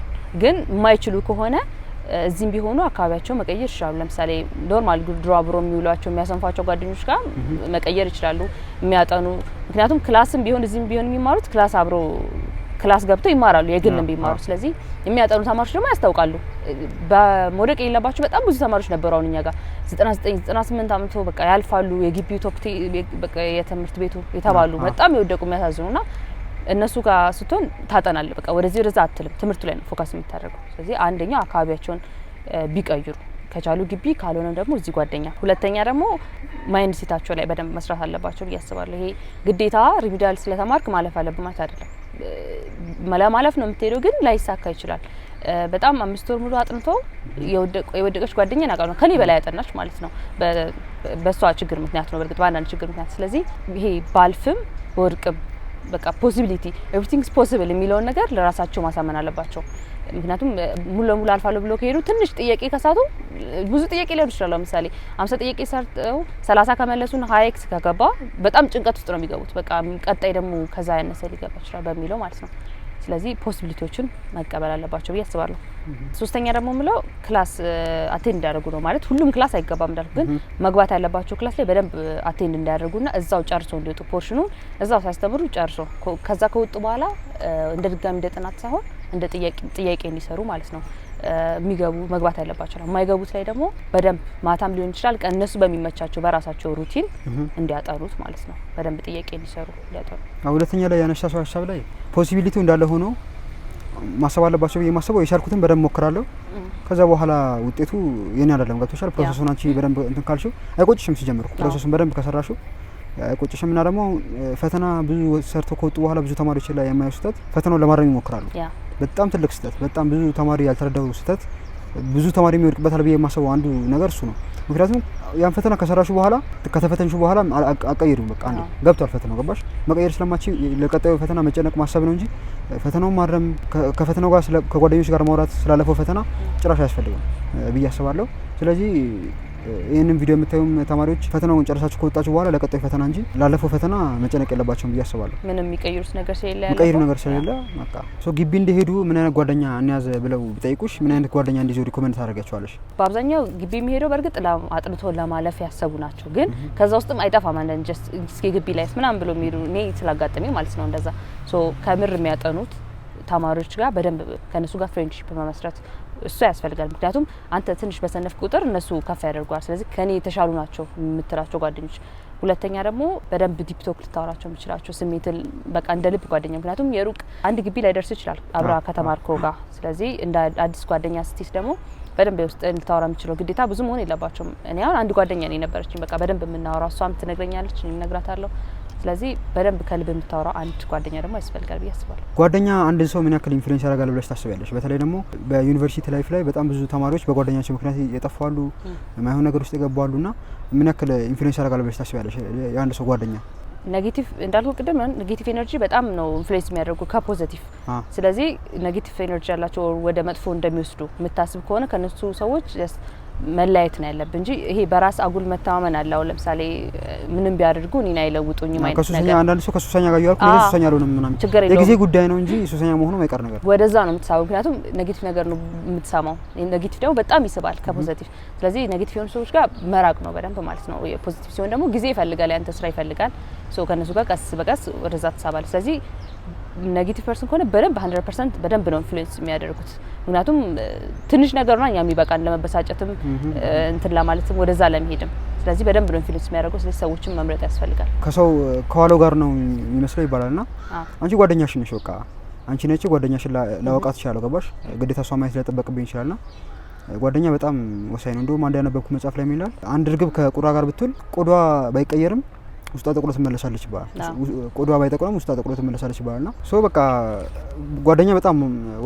ግን የማይችሉ ከሆነ እዚህም ቢሆኑ አካባቢያቸው መቀየር ይችላሉ። ለምሳሌ normal ድሮ አብሮ የሚውሏቸው የሚያሰንፏቸው ጓደኞች ጋር መቀየር ይችላሉ። የሚያጠኑ፣ ምክንያቱም class ም ቢሆን እዚህም ቢሆን የሚማሩት class አብሮ class ገብተው ይማራሉ፣ የግልም ቢማሩ። ስለዚህ የሚያጠኑ ተማሪዎች ደግሞ ያስታውቃሉ። በመውደቅ የሌለባቸው በጣም ብዙ ተማሪዎች ነበሩ። አሁን እኛ ጋር 99 98 አምጥቶ በቃ ያልፋሉ፣ የግቢው top፣ በቃ የትምህርት ቤቱ የተባሉ በጣም የወደቁ የሚያሳዝኑና እነሱ ጋር ስትሆን ታጠናለህ። በቃ ወደዚህ ወደዛ አትልም። ትምህርቱ ላይ ነው focus የምታደርገው። ስለዚህ አንደኛው አካባቢያቸውን ቢቀይሩ ከቻሉ ግቢ፣ ካልሆነም ደግሞ እዚህ ጓደኛ። ሁለተኛ ደግሞ mindset ኣቸው ላይ በደንብ መስራት አለባቸው ብዬ አስባለሁ። ይሄ ግዴታ remedial ስለተማርክ ማለፍ አለብህ ማለት አይደለም። ለማለፍ ነው የምትሄደው፣ ግን ላይሳካ ይችላል። በጣም 5 ወር ሙሉ አጥንቶ የወደቀች ጓደኛ እናውቃለን። ከኔ በላይ ያጠናች ማለት ነው። በእሷ ችግር ምክንያት ነው፣ በእርግጥ በአንዳንድ ችግር ምክንያት። ስለዚህ ይሄ ባልፍም በወድቅም በቃ possibility፣ everything's possible የሚለውን ነገር ለራሳቸው ማሳመን አለባቸው። ምክንያቱም ሙሉ ለሙሉ አልፋለሁ ብሎ ከሄዱ ትንሽ ጥያቄ ከሳቱ፣ ብዙ ጥያቄ ሊሆን ይችላል። ለምሳሌ 50 ጥያቄ ሰርተው 30 ከመለሱን 20 X ከገባ በጣም ጭንቀት ውስጥ ነው የሚገቡት። በቃ ቀጣይ ደግሞ ከዛ ያነሰ ሊገባ ይችላል በሚለው ማለት ነው። ስለዚህ possibility ዎችን መቀበል አለባቸው ብዬ አስባለሁ። ሶስተኛ ደግሞ የምለው class attend እንዲያደርጉ ነው። ማለት ሁሉም class አይገባም እንዳልኩ፣ ግን መግባት ያለባቸው class ላይ በደንብ attend እንዲያደርጉና እዛው ጨርሶ እንዲወጡ፣ portion ኑን እዛው ሲያስተምሩ ጨርሶ ከዛ ከወጡ በኋላ እንደ ድጋሚ እንደ ጥናት ሳይሆን እንደ ጥያቄ እንዲሰሩ ማለት ነው። የሚገቡ መግባት ያለባቸው ነው። የማይገቡት ላይ ደግሞ በደንብ ማታም ሊሆን ይችላል ቀን እነሱ በሚመቻቸው በራሳቸው routine እንዲያጠኑት ማለት ነው። በደንብ ጥያቄ እንዲሰሩ፣ እንዲያጠኑ። ሁለተኛ ላይ ያነሳሽው ሀሳብ ላይ possibility ው እንዳለ ሆኖ ማሰብ አለባቸው ብዬ የማስበው የቻልኩትን በደንብ ሞክራለሁ። ከዛ በኋላ ውጤቱ የኔ አይደለም። ገብቶሻል? Process ኡን አንቺ በደንብ እንትን ካልሽው አይቆጭሽም። ሲጀምር process ኡን በደንብ ከሰራሽው አይቆጭሽም። እና ደግሞ ፈተና ብዙ ሰርተው ከወጡ በኋላ ብዙ ተማሪዎች ላይ የማየው ስህተት ፈተናውን ለማረም ይሞክራሉ። በጣም ትልቅ ስህተት፣ በጣም ብዙ ተማሪ ያልተረዳው ስህተት፣ ብዙ ተማሪ የሚወድቅበታል ብዬ የማስበው አንዱ ነገር እሱ ነው። ምክንያቱም ያን ፈተና ከሰራሹ በኋላ፣ ከተፈተንሹ በኋላ አቀይሩም። በቃ አንዴ ገብቷል ፈተናው፣ ገባሽ? መቀየር ስለማትችይ ለቀጣዩ ፈተና መጨነቅ ማሰብ ነው እንጂ ፈተናውን ማረም፣ ከፈተናው ጋር ከጓደኞች ጋር ማውራት ስላለፈው ፈተና ጭራሽ አያስፈልግም ብዬ አስባለሁ። ስለዚህ ይህንን ቪዲዮ የምታዩም ተማሪዎች ፈተናውን ጨርሳችሁ ከወጣችሁ በኋላ ለቀጣዩ ፈተና እንጂ ላለፈው ፈተና መጨነቅ የለባቸውም ብዬ አስባለሁ። ምንም የሚቀይሩት ነገር ስለሌለ። የሚቀይሩ ነገር ስለሌለ በቃ። So ግቢ እንደሄዱ ምን አይነት ጓደኛ እንያዝ ብለው ቢጠይቁሽ ምን አይነት ጓደኛ እንዲይዙ recommend ታደርጊያቸዋለሽ? በአብዛኛው ግቢ የሚሄደው በእርግጥ አጥንቶ ለማለፍ ያሰቡ ናቸው። ግን ከዛ ውስጥም አይጠፋም አንዳንድ just እስኪ ግቢ life ምናምን ብሎ የሚሄዱ፣ እኔ ስላጋጠመኝ ማለት ነው እንደዛ። So ከምር የሚያጠኑት ተማሪዎች ጋር በደንብ ከእነሱ ጋር friendship መመስረት እሱ ያስፈልጋል። ምክንያቱም አንተ ትንሽ በሰነፍ ቁጥር እነሱ ከፍ ያደርጉሃል። ስለዚህ ከኔ የተሻሉ ናቸው የምትላቸው ጓደኞች። ሁለተኛ ደግሞ በደንብ deep talk ልታወራቸው የምችላቸው ስሜትን በቃ እንደ ልብ ጓደኛ። ምክንያቱም የሩቅ አንድ ግቢ ላይ ደርስ ይችላል አብራ ከተማርከው ጋር። ስለዚህ እንደ አዲስ ጓደኛ ስትይዝ ደግሞ በደንብ የውስጥ ልታወራ የምችለው፣ ግዴታ ብዙ መሆን የለባቸውም። እኔ አሁን አንድ ጓደኛ ነው የነበረችኝ፣ በቃ በደንብ የምናወራው፣ እሷም ትነግረኛለች፣ እኔም እነግራታለሁ። ስለዚህ በደንብ ከልብ የምታወራው አንድ ጓደኛ ደግሞ ያስፈልጋል ብዬ አስባለሁ። ጓደኛ አንድን ሰው ምን ያክል influence ያደርጋል ብለሽ ታስቢያለሽ? በተለይ ደግሞ በዩኒቨርሲቲ life ላይ በጣም ብዙ ተማሪዎች በጓደኛቸው ምክንያት የጠፉ አሉ፣ የማይሆን ነገር ውስጥ የገቡ አሉና ምን ያክል influence ያደርጋል ብለሽ ታስቢያለሽ የአንድ ሰው ጓደኛ? Negative እንዳልኩ ቅድም negative energy በጣም ነው influence የሚያደርጉ ከ positive። ስለዚህ negative energy ያላቸው ወደ መጥፎ እንደሚወስዱ የምታስብ ከሆነ ከነሱ ሰዎች መለያየት ነው ያለብን እንጂ ይሄ በራስ አጉል መተማመን አለ። አሁን ለምሳሌ ምንም ቢያደርጉ እኔን አይለውጡኝም አይነት ነገር። አንዳንድ ሰው ከሱሰኛ ጋር እያልኩ እኔ ሱሰኛ አልሆንም ምናምን ችግር የለውም፣ የጊዜ ጉዳይ ነው እንጂ ሱሰኛ መሆኑ አይቀር ነገር። ወደዛ ነው የምትሳበው። ምክንያቱም negative ነገር ነው የምትሰማው። Negative ደግሞ በጣም ይስባል ከ positive። ስለዚህ negative የሆኑ ሰዎች ጋር መራቅ ነው በደንብ ማለት ነው። Positive ሲሆን ደግሞ ጊዜ ይፈልጋል፣ ያንተ ስራ ይፈልጋል። So ከነሱ ጋር ቀስ በቀስ ወደዛ ትሳባለህ። ስለዚህ negative person ከሆነ በደንብ 100% በደንብ ነው influence የሚያደርጉት። ምክንያቱም ትንሽ ነገር ነው እኛ የሚበቃን ለመበሳጨትም እንትን ለማለትም ወደዛ ለመሄድም። ስለዚህ በደንብ ነው influence የሚያደርገው። ስለዚህ ሰዎችን መምረጥ ያስፈልጋል። ከሰው ከዋለው ጋር ነው የሚመስለው ይባላል ና አንቺ ጓደኛሽ ነሽ፣ በቃ አንቺ ነች ጓደኛሽን ላወቃት እችላለሁ። ገባሽ? ግዴታ እሷ ማየት ላይጠበቅብኝ ይችላል ና ጓደኛ በጣም ወሳኝ ነው። እንደውም አንድ ያነበብኩት መጽሐፍ ላይ የሚላል አንድ እርግብ ከቁራ ጋር ብትውል ቆዳዋ ባይቀየርም ውስጧ ጠቁሮ ትመለሳለች ይባላል። ቆዳዋ ባይጠቁርም ውስጧ ጠቁሮ ትመለሳለች ይባላል። ና so በቃ ጓደኛ በጣም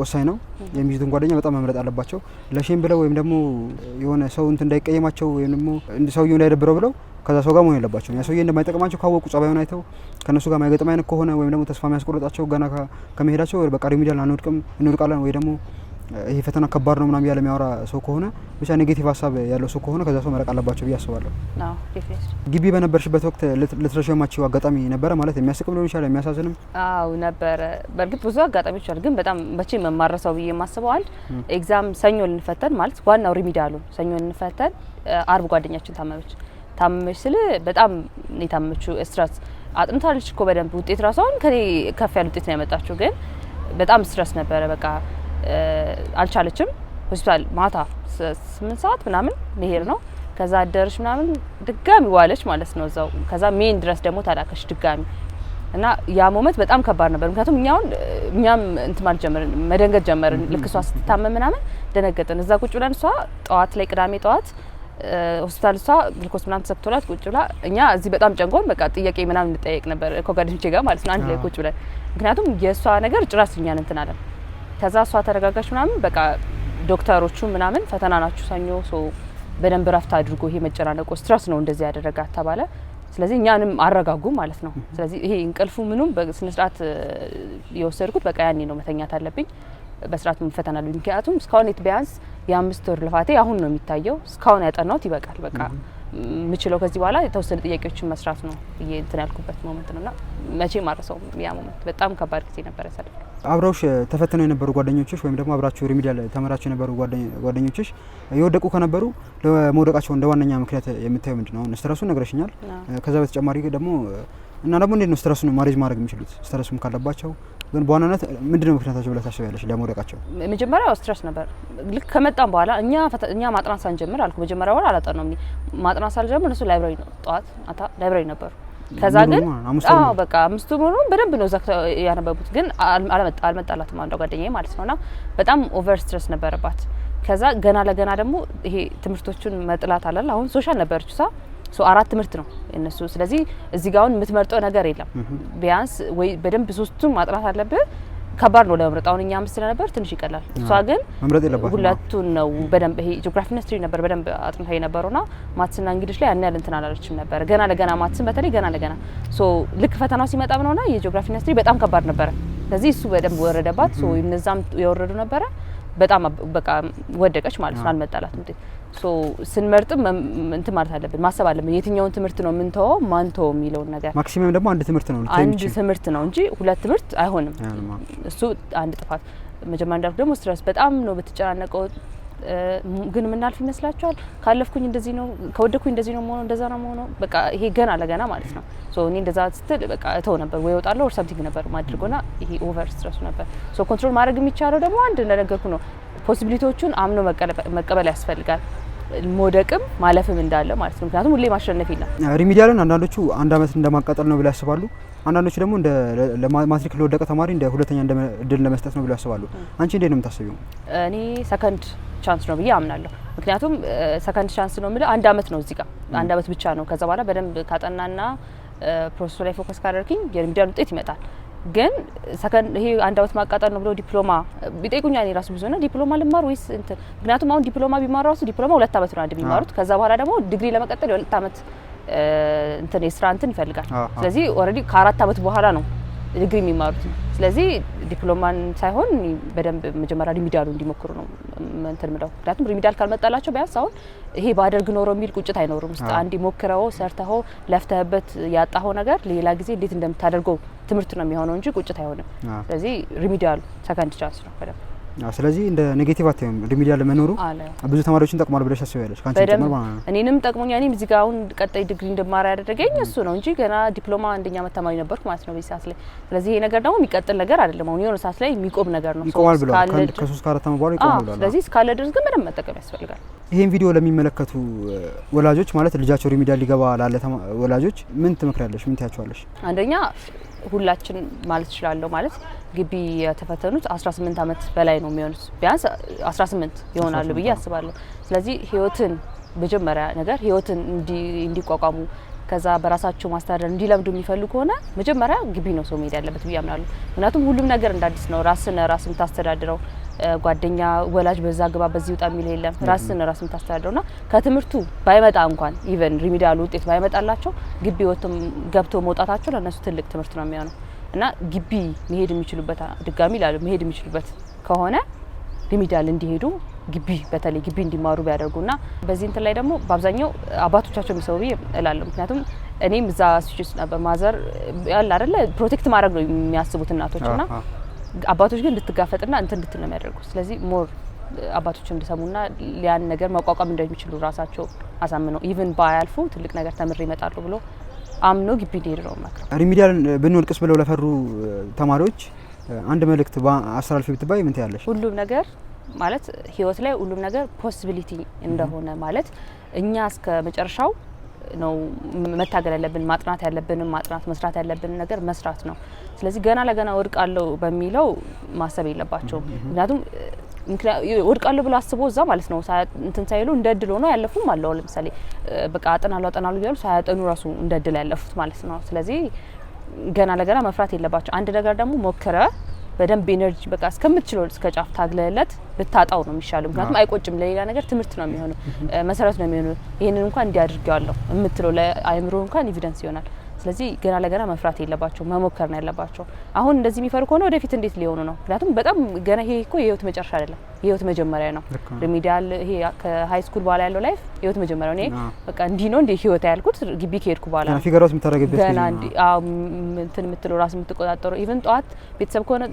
ወሳኝ ነው። የሚይዙትን ጓደኛ በጣም መምረጥ አለባቸው። ለ shame ብለው ወይም ደግሞ የሆነ ሰው እንትን እንዳይቀየማቸው ወይም ደግሞ ሰውየው እንዳይደብረው ብለው ከዛ ሰው ጋር መሆን የለባቸውም። ያ ሰውዬ እንደማይጠቅማቸው ካወቁ ጸባዩን አይተው ከነሱ ጋር ማይገጥም አይነት ከሆነ ወይም ደግሞ ተስፋ የሚያስቆርጣቸው ገና ከመሄዳቸው በቃ remedial አንወድቅም እንወድቃለን ወይ ደግሞ ይሄ ፈተና ከባድ ነው ምናምን እያለ የሚያወራ ሰው ከሆነ፣ ብቻ negative ሀሳብ ያለው ሰው ከሆነ ከዛ ሰው መራቅ አለባቸው ብዬ አስባለሁ። ግቢ በነበርሽበት ወቅት ልትረሺው የማትችይው አጋጣሚ ነበረ? ማለት የሚያስቅም ሊሆን ይችላል፣ የሚያሳዝንም። አው ነበረ። በእርግጥ ብዙ አጋጣሚዎች አሉ፣ ግን በጣም መቼም የማልረሳው ብዬ የማስበው አንድ exam ሰኞ ልንፈተን፣ ማለት ዋናው remedial ኡ ሰኞ ልንፈተን አርብ ጓደኛችን ታመመች። ታመመች ስል በጣም ነው የታመመችው። Stress አጥንታለች እኮ በደንብ፣ ውጤት ራሱ አሁን ከኔ ከፍ ያለ ውጤት ነው ያመጣችው፣ ግን በጣም stress ነበረ። በቃ አልቻለችም። ሆስፒታል ማታ 8 ሰዓት ምናምን መሄድ ነው። ከዛ አደረች ምናምን፣ ድጋሚ ዋለች ማለት ነው እዛው። ከዛ ሜን ድረስ ደግሞ ተላከች ድጋሚ እና ያ moment በጣም ከባድ ነበር። ምክንያቱም እኛውን እኛም እንትን ማለት ጀመርን፣ መደንገጥ ጀመርን። ልክ እሷ ስትታመም ምናምን ደነገጥን። እዛ ቁጭ ብለን እሷ ጠዋት ላይ፣ ቅዳሜ ጠዋት ሆስፒታል እሷ ግልኮስ ምናምን ተሰክቶላት ቁጭ ብላ፣ እኛ እዚህ በጣም ጨንቆን በቃ ጥያቄ ምናምን እንጠየቅ ነበር ከጓደኞቼ ጋር ማለት ነው አንድ ላይ ቁጭ ብለን። ምክንያቱም የእሷ ነገር ጭራሽ እኛን እንትን አለን። ከዛ እሷ ተረጋጋች ምናምን፣ በቃ ዶክተሮቹ ምናምን ፈተና ናችሁ ሰኞ፣ so በደንብ ረፍት አድርጎ ይሄ መጨናነቁ stress ነው እንደዚህ ያደረጋት ተባለ። ስለዚህ እኛንም አረጋጉ ማለት ነው። ስለዚህ ይሄ እንቅልፉ ምኑም በስነ ስርዓት የወሰድኩት በቃ ያኔ ነው፣ መተኛት አለብኝ፣ በስርዓት መፈተን አለብኝ። ምክንያቱም እስካሁን ቢያንስ የ5 ወር ልፋቴ አሁን ነው የሚታየው። እስካሁን ያጠናሁት ይበቃል። በቃ የምችለው ከዚህ በኋላ የተወሰነ ጥያቄዎችን መስራት ነው ብዬ እንትን ያልኩበት moment ነውና መቼም አልረሳውም። ያ moment በጣም ከባድ ጊዜ ነበር ያሳለፍነው። አብረውሽ ተፈትነው የነበሩ ጓደኞችሽ ወይም ደግሞ አብራችሁ remedial ተምራችሁ የነበሩ ጓደኞችሽ የወደቁ ከነበሩ ለመውደቃቸው እንደ ዋነኛ ምክንያት የምታየው ምንድን ነው? አሁን stress ኡን ነግረሽኛል። ከዛ በተጨማሪ ደግሞ እና ደግሞ እንዴት ነው stress ኡን manage ማድረግ የሚችሉት? Stress ኡም ካለባቸው ግን በዋናነት ምንድን ነው ምክንያታቸው ብለሽ ታስቢያለሽ ለመውደቃቸው? መጀመሪያው stress ነበር። ልክ ከመጣም በኋላ እኛ ማጥናት ሳንጀምር አልኩ፣ መጀመሪያ ወር አላጠናውም። ማጥናት ሳልጀምር እነሱ library ነው፣ ጠዋት ማታ library ነበሩ። ከዛ ግን አዎ በቃ አምስቱ ሙሉ በደንብ ነው ዘግተው ያነበቡት። ግን አልመጣላትም አንዷ ጓደኛዬ ማለት ነውና በጣም over stress ነበረባት። ከዛ ገና ለገና ደግሞ ይሄ ትምህርቶቹን መጥላት አላል፣ አሁን social ነበረች እሷ፣ so አራት ትምህርት ነው እነሱ። ስለዚህ እዚህ ጋር አሁን የምትመርጠው ነገር የለም። ቢያንስ ወይ በደንብ ሶስቱን ማጥናት አለብህ። ከባድ ነው ለመምረጥ። አሁን እኛ አምስት ስለነበር ትንሽ ይቀላል። እሷ ግን መምረጥ የለባትም። ሁለቱን ነው በደንብ፣ ይሄ ጂኦግራፊና history ነበር በደንብ አጥንታ የነበረውና maths ና English ላይ ያን ያህል እንትን አላለችም ነበር። ገና ለገና maths ን በተለይ ገና ለገና፣ so ልክ ፈተናው ሲመጣ ምን ሆነ፣ የጂኦግራፊና history በጣም ከባድ ነበረ። ስለዚህ እሱ በደንብ ወረደባት። So እነዛም የወረዱ ነበረ። በጣም በቃ ወደቀች ማለት ነው። አልመጣላትም ውጤት። So ስንመርጥም እንትን ማለት አለብን፣ ማሰብ አለብን። የትኛውን ትምህርት ነው የምንተወው ማንተወው የሚለውን ነገር። Maximum ደግሞ አንድ ትምህርት ነው ልትተይ አንድ የምትችይው። ትምህርት ነው እንጂ ሁለት ትምህርት አይሆንም። አይሆንም፣ አዎ። እሱ አንድ ጥፋት። መጀመሪያ እንዳልኩ ደግሞ stress በጣም ነው በተጨናነቀው። ግን የምናልፍ ይመስላችኋል? ካለፍኩኝ እንደዚህ ነው፣ ከወደኩኝ እንደዚህ ነው መሆነው፣ እንደዛ ነው መሆነው። በቃ ይሄ ገና ለገና ማለት ነው። So እኔ እንደዛ ስትል በቃ እተው ነበር ወይ እወጣለሁ or something ነበር ማድርጎና ይሄ over stress ኡ ነበር። So control ማድረግ የሚቻለው ደግሞ አንድ እንደነገርኩ ነው። Possibility ዎቹን አምኖ መቀበል ያስፈልጋል። መውደቅም ማለፍም እንዳለ ማለት ነው። ምክንያቱም ሁሌ ማሸነፍ የለም። Remedial ን አንዳንዶቹ አንድ አመት እንደማቃጠል ነው ብለው ያስባሉ። አንዳንዶቹ ደግሞ እንደ ለማትሪክ ለወደቀ ተማሪ እንደ ሁለተኛ እንደ እድል ለመስጠት ነው ብለው ያስባሉ። አንቺ እንዴት ነው የምታስቢው? እኔ second chance ነው ብዬ አምናለሁ። ምክንያቱም second chance ነው የምልህ አንድ አመት ነው፣ እዚህ ጋር አንድ አመት ብቻ ነው። ከዛ በኋላ በደንብ ካጠናና Process ኡ ላይ focus ካደረግኝ የ remedial ውጤት ይመጣል። ግን ሰከንድ ይሄ አንድ አመት ማቃጠል ነው ብሎ ዲፕሎማ ቢጠይቁኛል እኔ ራሱ ብዙ ነው፣ ዲፕሎማ ልማር ወይስ እንትን? ምክንያቱም አሁን ዲፕሎማ ቢማሩ ራሱ ዲፕሎማ 2 አመት ነው አንድ የሚማሩት። ከዛ በኋላ ደግሞ ዲግሪ ለመቀጠል የ2 አመት እንትን የስራ እንትን ይፈልጋል። ስለዚህ already ከ4 አመት በኋላ ነው ዲግሪ የሚማሩት። ስለዚህ ዲፕሎማን ሳይሆን በደንብ መጀመሪያ remedial ኡ እንዲሞክሩ ነው እንትን ምለው። ምክንያቱም remedial ካልመጣላቸው ቢያንስ አሁን ይሄ ባደርግ ኖሮ የሚል ቁጭት አይኖርም። ውስጥ አንድ ሞክረው ሰርተኸው ለፍተህበት ያጣኸው ነገር ሌላ ጊዜ እንዴት እንደምታደርገው ትምህርት ነው የሚሆነው እንጂ ቁጭት አይሆንም። ስለዚህ remedial ኡ second chance ነው በደንብ። ስለዚህ እንደ negative አታዩም remedial መኖሩ? አለ። ብዙ ተማሪዎችን ጠቅሟል ብለሽ ታስቢያለሽ? ከአንቺ ጭምር ማለት ነው። እኔንም ጠቅሞኛል። እኔም እዚህ ጋር አሁን ቀጣይ ዲግሪ እንድማር ያደረገኝ እሱ ነው እንጂ ገና ዲፕሎማ አንደኛ ዓመት ተማሪ ነበርኩ ማለት ነው በዚህ ሰዓት ላይ። ስለዚህ ይሄ ነገር ደግሞ የሚቀጥል ነገር አይደለም። አሁን የሆነ ሰዓት ላይ የሚቆም ነገር ነው። ይቆማል ብለዋል። ከ3 ከ4 ዓመት በኋላ ይቆማል ብለዋል። ስለዚህ እስካለ ድረስ ግን በደንብ መጠቀም ያስፈልጋል። ይሄን ቪዲዮ ለሚመለከቱ ወላጆች፣ ማለት ልጃቸው remedial ሊገባ ላለ ወላጆች ምን ትመክሪያለሽ? ምን ትያቸዋለሽ? አንደኛ ሁላችን ማለት እችላለሁ፣ ማለት ግቢ የተፈተኑት 18 ዓመት በላይ ነው የሚሆኑት፣ ቢያንስ 18 ይሆናሉ ብዬ አስባለሁ። ስለዚህ ህይወትን መጀመሪያ ነገር ህይወትን እንዲቋቋሙ ከዛ በራሳቸው ማስተዳደር እንዲለምዱ የሚፈልጉ ከሆነ መጀመሪያ ግቢ ነው ሰው መሄድ ያለበት ብዬ አምናለሁ። ምክንያቱም ሁሉም ነገር እንደ አዲስ ነው። ራስን ራስ የምታስተዳድረው፣ ጓደኛ ወላጅ በዛ ግባ በዚህ ውጣ የሚል የለም። ራስን ራስ የምታስተዳድረው ና ከትምህርቱ ባይመጣ እንኳን even remedial ኡ ውጤት ባይመጣላቸው ግቢ ወጥቶ ገብቶ መውጣታቸው ለእነሱ ትልቅ ትምህርት ነው የሚሆነው። እና ግቢ መሄድ የሚችሉበት፣ ድጋሚ ላሉ መሄድ የሚችሉበት ከሆነ remedial እንዲሄዱ፣ ግቢ በተለይ ግቢ እንዲማሩ ቢያደርጉና በዚህ እንትን ላይ ደግሞ በአብዛኛው አባቶቻቸው የሚሰሩ ብዬ እላለሁ። ምክንያቱም እኔም እዛ situation ነበር። Mother ያለ አይደለ protect ማድረግ ነው የሚያስቡት እናቶች እና አባቶች ግን እንድትጋፈጥና እንትን እንድትል ነው የሚያደርጉት። ስለዚህ more አባቶች እንዲሰሙና ያን ነገር መቋቋም እንደሚችሉ ራሳቸው አሳምነው even ባያልፉ ትልቅ ነገር ተምሬ ይመጣሉ ብሎ አምኖ ግቢ እንዲሄዱ ነው የምመክረው። Remedial ብንወድቅስ ብለው ለፈሩ ተማሪዎች አንድ መልእክት አስተላልፊ ብትባይ ምን ትያለሽ? ሁሉም ነገር ማለት ህይወት ላይ ሁሉም ነገር possibility እንደሆነ፣ ማለት እኛ እስከ መጨረሻው ነው መታገል ያለብን፣ ማጥናት ያለብንን ማጥናት፣ መስራት ያለብንን ነገር መስራት ነው። ስለዚህ ገና ለገና ወድቃለሁ በሚለው ማሰብ የለባቸውም። ምክንያቱም ወድቃለሁ ብሎ አስቦ እዛ ማለት ነው እንትን ሳይሉ እንደ እድል ሆኖ ያለፉም አለው። ለምሳሌ በቃ አጠናለሁ አጠናለሁ እያሉ ሳያጠኑ ራሱ እንደ እድል ያለፉት ማለት ነው። ስለዚህ ገና ለገና መፍራት የለባቸው። አንድ ነገር ደግሞ ሞክረ በደንብ energy በቃ እስከምትችለው እስከ ጫፍ ታግለለት ብታጣው ነው የሚሻለው። ምክንያቱም አይቆጭም፣ ለሌላ ነገር ትምህርት ነው የሚሆነው፣ መሰረት ነው የሚሆነው። ይህንን እንኳን እንዲያድርገዋለሁ የምትለው ለአእምሮ እንኳን evidence ይሆናል። ስለዚህ ገና ለገና መፍራት የለባቸው፣ መሞከር ነው ያለባቸው። አሁን እንደዚህ የሚፈሩ ከሆነ ወደፊት እንዴት ሊሆኑ ነው? ምክንያቱም በጣም ገና ይሄ እኮ የህይወት መጨረሻ አይደለም፣ የህይወት መጀመሪያ ነው። Remedial ይሄ ከ high school በኋላ ያለው life የህይወት መጀመሪያ ነው። እኔ በቃ እንዲህ ነው እንዲህ ህይወት ያልኩት ግቢ ከሄድኩ በኋላ ነው። Figure out የምታደርግበት ገና እንዲህ እንትን የምትለው ራስ የምትቆጣጠረው፣ even ጠዋት ቤተሰብ ከሆነ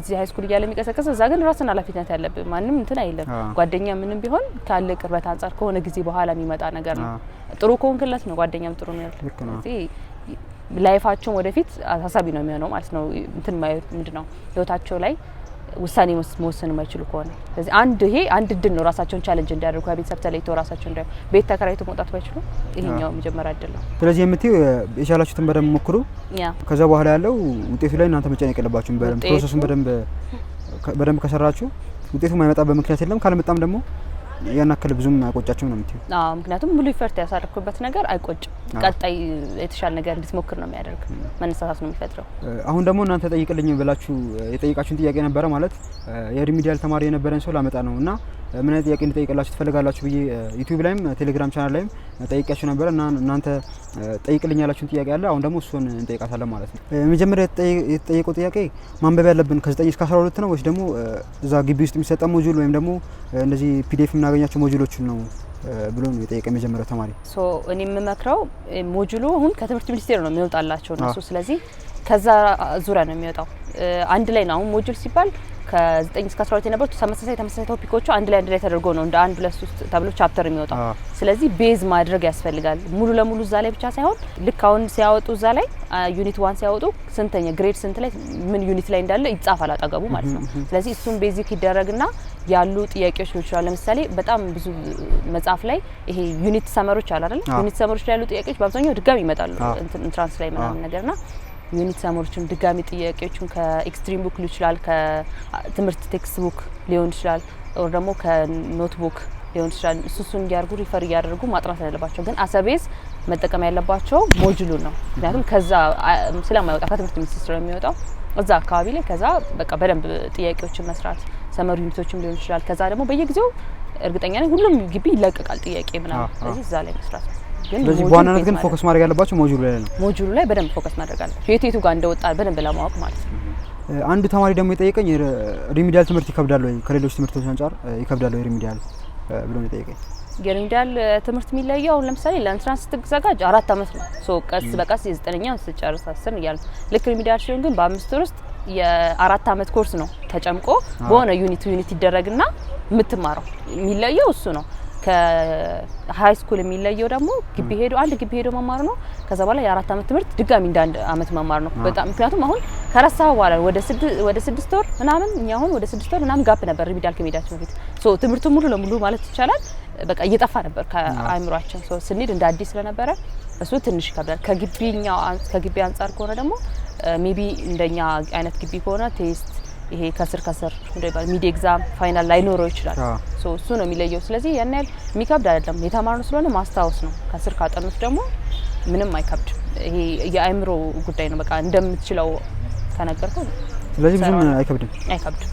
እዚህ high school እያለ የሚቀሰቀስ፣ እዛ ግን ራስን ኃላፊነት ያለብህ ማንም እንትን አይልም። ጓደኛ ምንም ቢሆን ካለ ቅርበት አንጻር ከሆነ ጊዜ በኋላ የሚመጣ ነገር ነው። ጥሩ ከሆንክለት ነው ጓደኛም ጥሩ ነው። ስለዚህ life ኣቸውን ወደፊት አሳሳቢ ነው የሚሆነው ማለት ነው። እንትን ምንድን ነው ህይወታቸው ላይ ውሳኔ መወሰን የማይችሉ ከሆነ። ስለዚህ አንድ ይሄ አንድ እድል ነው ራሳቸውን challenge እንዲያደርጉ፣ ከቤተሰብ ተለይተው ራሳቸው እንዲያዩ፣ ቤት ተከራይቶ መውጣት ባይችሉ ይሄኛው መጀመሪያ እድል ነው። ስለዚህ የምትይው የቻላችሁትን በደንብ ሞክሩ። ከዛ በኋላ ያለው ውጤቱ ላይ እናንተ መጨነቅ የለባችሁም። በደንብ process ኡን በደንብ ከሰራችሁ ውጤቱ የማይመጣበት ምክንያት የለም። ካልመጣም ደግሞ ያን ያክል ብዙም አይቆጫችሁም ነው የምትይው? አዎ፣ ምክንያቱም ሙሉ effort ያሳረፍኩበት ነገር አይቆጭም። ቀጣይ የተሻለ ነገር እንድትሞክር ነው የሚያደርግ፣ መነሳሳት ነው የሚፈጥረው። አሁን ደግሞ እናንተ ጠይቅልኝ ብላችሁ የጠየቃችሁን ጥያቄ ነበረ፣ ማለት የ remedial ተማሪ የነበረን ሰው ላመጣ ነው እና ምን አይነት ጥያቄ እንድጠይቅላችሁ ትፈልጋላችሁ ብዬ ዩቲዩብ ላይም ቴሌግራም ቻናል ላይም ጠይቄያችሁ ነበረ እና እናንተ ጠይቅልኝ ያላችሁን ጥያቄ አለ። አሁን ደግሞ እሱን እንጠይቃታለን ማለት ነው። መጀመሪያ የተጠየቀው ጥያቄ ማንበብ ያለብን ከ9 እስከ 12 ነው ወይስ ደግሞ እዛ ግቢ ውስጥ የሚሰጠ module ወይም ደግሞ እነዚህ PDF የምናገኛቸው module ኦችን ነው ብሎ ነው የጠየቀ የመጀመሪያው ተማሪ። So እኔ የምመክረው module ኡ አሁን ከትምህርት ሚኒስቴር ነው የሚወጣላቸው እነሱ። ስለዚህ ከዛ ዙሪያ ነው የሚወጣው። አንድ ላይ ነው። አሁን module ሲባል ከ9 እስከ 12 የነበሩት ተመሳሳይ ተመሳሳይ topic ኦቹ አንድ ላይ ተደርጎ ነው እንደ አንድ ሁለት ሶስት ተብሎ chapter የሚወጣው። ስለዚህ base ማድረግ ያስፈልጋል። ሙሉ ለሙሉ እዛ ላይ ብቻ ሳይሆን ልክ አሁን ሲያወጡ እዛ ላይ unit 1 ሲያወጡ ስንተኛ grade ስንት ላይ ምን unit ላይ እንዳለ ይጻፋል አጠገቡ ማለት ነው። ስለዚህ እሱን basic ይደረግና ያሉ ጥያቄዎች ሊሆን ይችላል። ለምሳሌ በጣም ብዙ መጽሐፍ ላይ ይሄ unit summary ዎች አሉ አይደል? Unit summary ዎች ላይ ያሉ ጥያቄዎች በአብዛኛው ድጋሚ ይመጣሉ entrance ላይ ምናምን ነገርና unit summary ዎችን ድጋሚ ጥያቄዎችን ከ extreme book ሊሆን ይችላል፣ ከትምህርት textbook ሊሆን ይችላል፣ or ደግሞ ከ notebook ሊሆን ይችላል። እሱን እያደርጉ refer እያደረጉ ማጥናት ያለባቸው ግን as a base መጠቀም ያለባቸው module ኡን ነው። ምክንያቱም ከዛ ስለማይወጣ፣ ከትምህርት ሚኒስቴር ስለሚወጣው እዛ አካባቢ ላይ፣ ከዛ በቃ በደንብ ጥያቄዎችን መስራት፣ summary unit ኦችም ሊሆን ይችላል። ከዛ ደግሞ በየጊዜው እርግጠኛ ነኝ ሁሉም ግቢ ይለቀቃል ጥያቄ ምናምን። ስለዚህ እዛ ላይ መስራት ነው። ግን ስለዚህ module በዋናነት base ግን ማድረግ focus ማድረግ ያለባቸው module ኡ ላይ ነው። Module ኡ ላይ በደንብ focus ማድረግ አለባቸው። የቱ የቱ ጋር እንደወጣ በደንብ ለማወቅ ማለት ነው። አንዱ ተማሪ ደግሞ የጠየቀኝ remedial ትምህርት ይከብዳል ወይ፣ ከሌሎች ትምህርቶች አንጻር ይከብዳል ወይ remedial ብሎ ነው የጠየቀኝ። የ remedial ትምህርት የሚለየው አሁን ለምሳሌ ለ entrance ስትዘጋጅ 4 አመት ነው። So ቀስ በቀስ የዘጠነኛ ስትጨርስ 10 እያለ፣ ልክ remedial ሲሆን ግን በ5 ወር ውስጥ የ4 አመት ኮርስ ነው ተጨምቆ በሆነ unit unit ይደረግና የምትማረው። የሚለየው እሱ ነው። ከ high school የሚለየው ደግሞ ግቢ ሄዶ፣ አንድ ግቢ ሄዶ መማር ነው። ከዛ በኋላ የ4 አመት ትምህርት ድጋሚ እንደ አንድ አመት መማር ነው። በጣም፣ ምክንያቱም አሁን ከረሳህ በኋላ ወደ 6 ወር ምናምን፣ እኛ አሁን ወደ 6 ወር ምናምን gap ነበር remedial ከመሄዳችን በፊት። So ትምህርቱ ሙሉ ለሙሉ ማለት ይቻላል በቃ እየጠፋ ነበር ከአእምሯችን። So ስንሄድ እንደ አዲስ ስለነበረ እሱ ትንሽ ይከብዳል። ከግቢ አንጻር ከሆነ ደግሞ maybe እንደኛ አይነት ግቢ ከሆነ test ይሄ ከስር ከስር እንደሚባል mid exam፣ final ላይኖረው ይችላል። So እሱ ነው የሚለየው። ስለዚህ ያን ያህል የሚከብድ አይደለም። የተማርነው ስለሆነ ማስታወስ ነው። ከስር ካጠኑት ደግሞ ምንም አይከብድም። ይሄ የአእምሮ ጉዳይ ነው። በቃ እንደምትችለው ከነገርከው ስለዚህ ብዙም ሰራዋለሁ። አይከብድም። አይከብድም።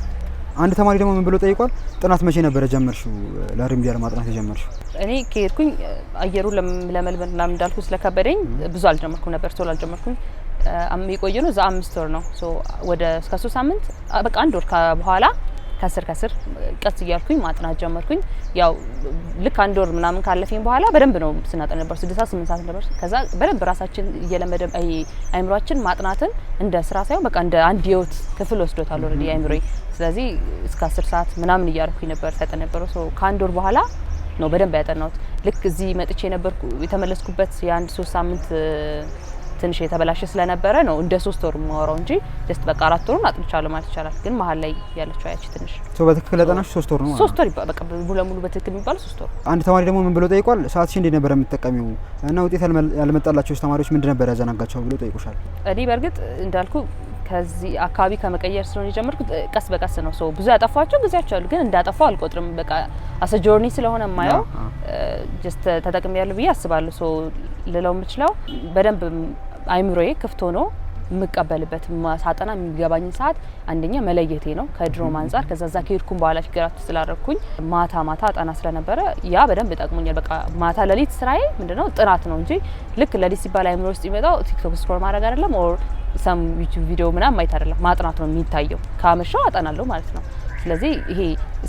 አንድ ተማሪ ደግሞ ምን ብሎ ጠይቋል? ጥናት መቼ ነበረ ጀመርሽው? ለ remedial ማጥናት የጀመርሽው? እኔ ከሄድኩኝ አየሩ ለመልመድ ምናምን እንዳልኩ ስለከበደኝ ብዙ አልጀመርኩም ነበር። ቶሎ አልጀመርኩም። የቆየ ነው እዛ 5 ወር ነው። So ወደ እስከ 3 ሳምንት፣ በቃ አንድ ወር በኋላ ከስር ከስር ቀስ እያልኩኝ ማጥናት ጀመርኩኝ። ያው ልክ አንድ ወር ምናምን ካለፈኝ በኋላ በደንብ ነው ስናጠና ነበር። 6 ሰዓት፣ 8 ሰዓት ነበር። ከዛ በደንብ ራሳችን እየለመደ፣ አይምሯችን ማጥናትን እንደ ስራ ሳይሆን በቃ እንደ አንድ ህይወት ክፍል ወስዶታል already አይምሮዬ። ስለዚህ እስከ 10 ሰዓት ምናምን እያደረኩኝ ነበር ሳጠና ነበረው። So ከአንድ ወር በኋላ ነው በደንብ ያጠናሁት። ልክ እዚህ መጥቼ የነበርኩ የተመለስኩበት የአንድ 3 ሳምንት ትንሽ የተበላሸ ስለነበረ ነው እንደ 3 ወር የማወራው እንጂ just በቃ 4 ወሩን አጥንቻለሁ ማለት ይቻላል። ግን መሀል ላይ ያለችው ያቺ ትንሽ So በትክክል ያጠናሽ 3 ወር ነው ማለት ነው። 3 ወር ይባላል። በቃ ሙሉ ለሙሉ በትክክል የሚባለው 3 ወር። አንድ ተማሪ ደግሞ ምን ብሎ ጠይቋል? ሰዓትሽ እንዴት ነበር የምትጠቀሚው እና ውጤት ያልመጣላቸው ተማሪዎች ምንድን ነበር ያዘናጋቸው ብሎ ጠይቆሻል። እኔ በእርግጥ እንዳልኩ ከዚህ አካባቢ ከመቀየር ስለሆነ የጀመርኩት ቀስ በቀስ ነው። So ብዙ ያጠፋቸው ጊዜያቸው አሉ፣ ግን እንዳጠፋው አልቆጥርም። በቃ as a journey ስለሆነ የማየው just ተጠቅሜያለሁ ብዬ አስባለሁ። So ልለው የምችለው በደንብ አይምሮዬ ክፍት ሆኖ የምቀበልበት፣ ሳጠና የሚገባኝን ሰዓት አንደኛ መለየቴ ነው ከድሮም አንጻር። ከዛ ዛ ከሄድኩም በኋላ figure out ስላደረግኩኝ ማታ ማታ አጠና ስለነበረ ያ በደንብ ጠቅሞኛል። በቃ ማታ ሌሊት ስራዬ ምንድነው? ጥናት ነው እንጂ ልክ ሌሊት ሲባል አይምሮ ውስጥ የሚመጣው ቲክቶክ scroll ማድረግ አይደለም or some ዩቲዩብ ቪዲዮ ምናምን ማየት አይደለም፣ ማጥናት ነው የሚታየው። ካመሸው አጠናለሁ ማለት ነው። ስለዚህ ይሄ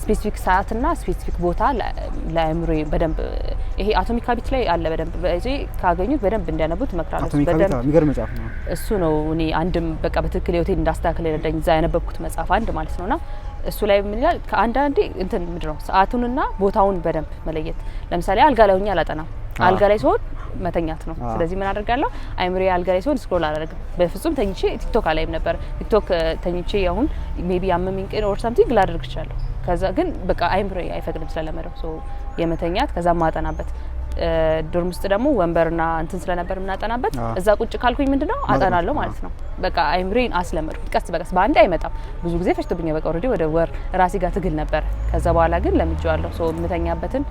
specific ሰዓትና specific ቦታ ለአእምሮ በደንብ፣ ይሄ Atomic Habit ላይ አለ፣ በደንብ በዚህ ካገኙት በደንብ እንዲያነቡት እመክራለሁ። Atomic Habit በደንብ የሚገርም መጽሐፍ ነው። እሱ ነው እኔ አንድም በቃ በትክክል ህይወቴን እንዳስተካክል የረዳኝ፣ እዛ ያነበብኩት መጽሐፍ አንድ ማለት ነውና እሱ ላይ ምን ይላል? ከአንዳንዴ እንትን ምንድን ነው ሰዓቱንና ቦታውን በደንብ መለየት። ለምሳሌ አልጋ ላይ ሆኜ አላጠናም። አልጋ ላይ ሲሆን መተኛት ነው። ስለዚህ ምን አደርጋለሁ? አይምሮዬ አልጋ ላይ ሲሆን scroll አላደርግም በፍጹም። ተኝቼ ቲክቶክ አላይም ነበር። ቲክቶክ ተኝቼ አሁን maybe ያመመኝ ቀን or something ላደርግ እችላለሁ። ከዛ ግን በቃ አይምሮዬ አይፈቅድም ስለለመደው። So የመተኛት፣ ከዛ ማጠናበት dorm ውስጥ ደግሞ ወንበርና እንትን ስለነበር የምናጠናበት እዛ ቁጭ ካልኩኝ ምንድነው አጠናለሁ ማለት ነው። በቃ አይምሮዬን አስለመድኩት ቀስ በቀስ፣ በአንዴ አይመጣም። ብዙ ጊዜ ፈጅቶብኛል። በቃ already ወደ ወር ራሴ ጋር ትግል ነበር። ከዛ በኋላ ግን ለምጄዋለሁ። So የምተኛበትን፣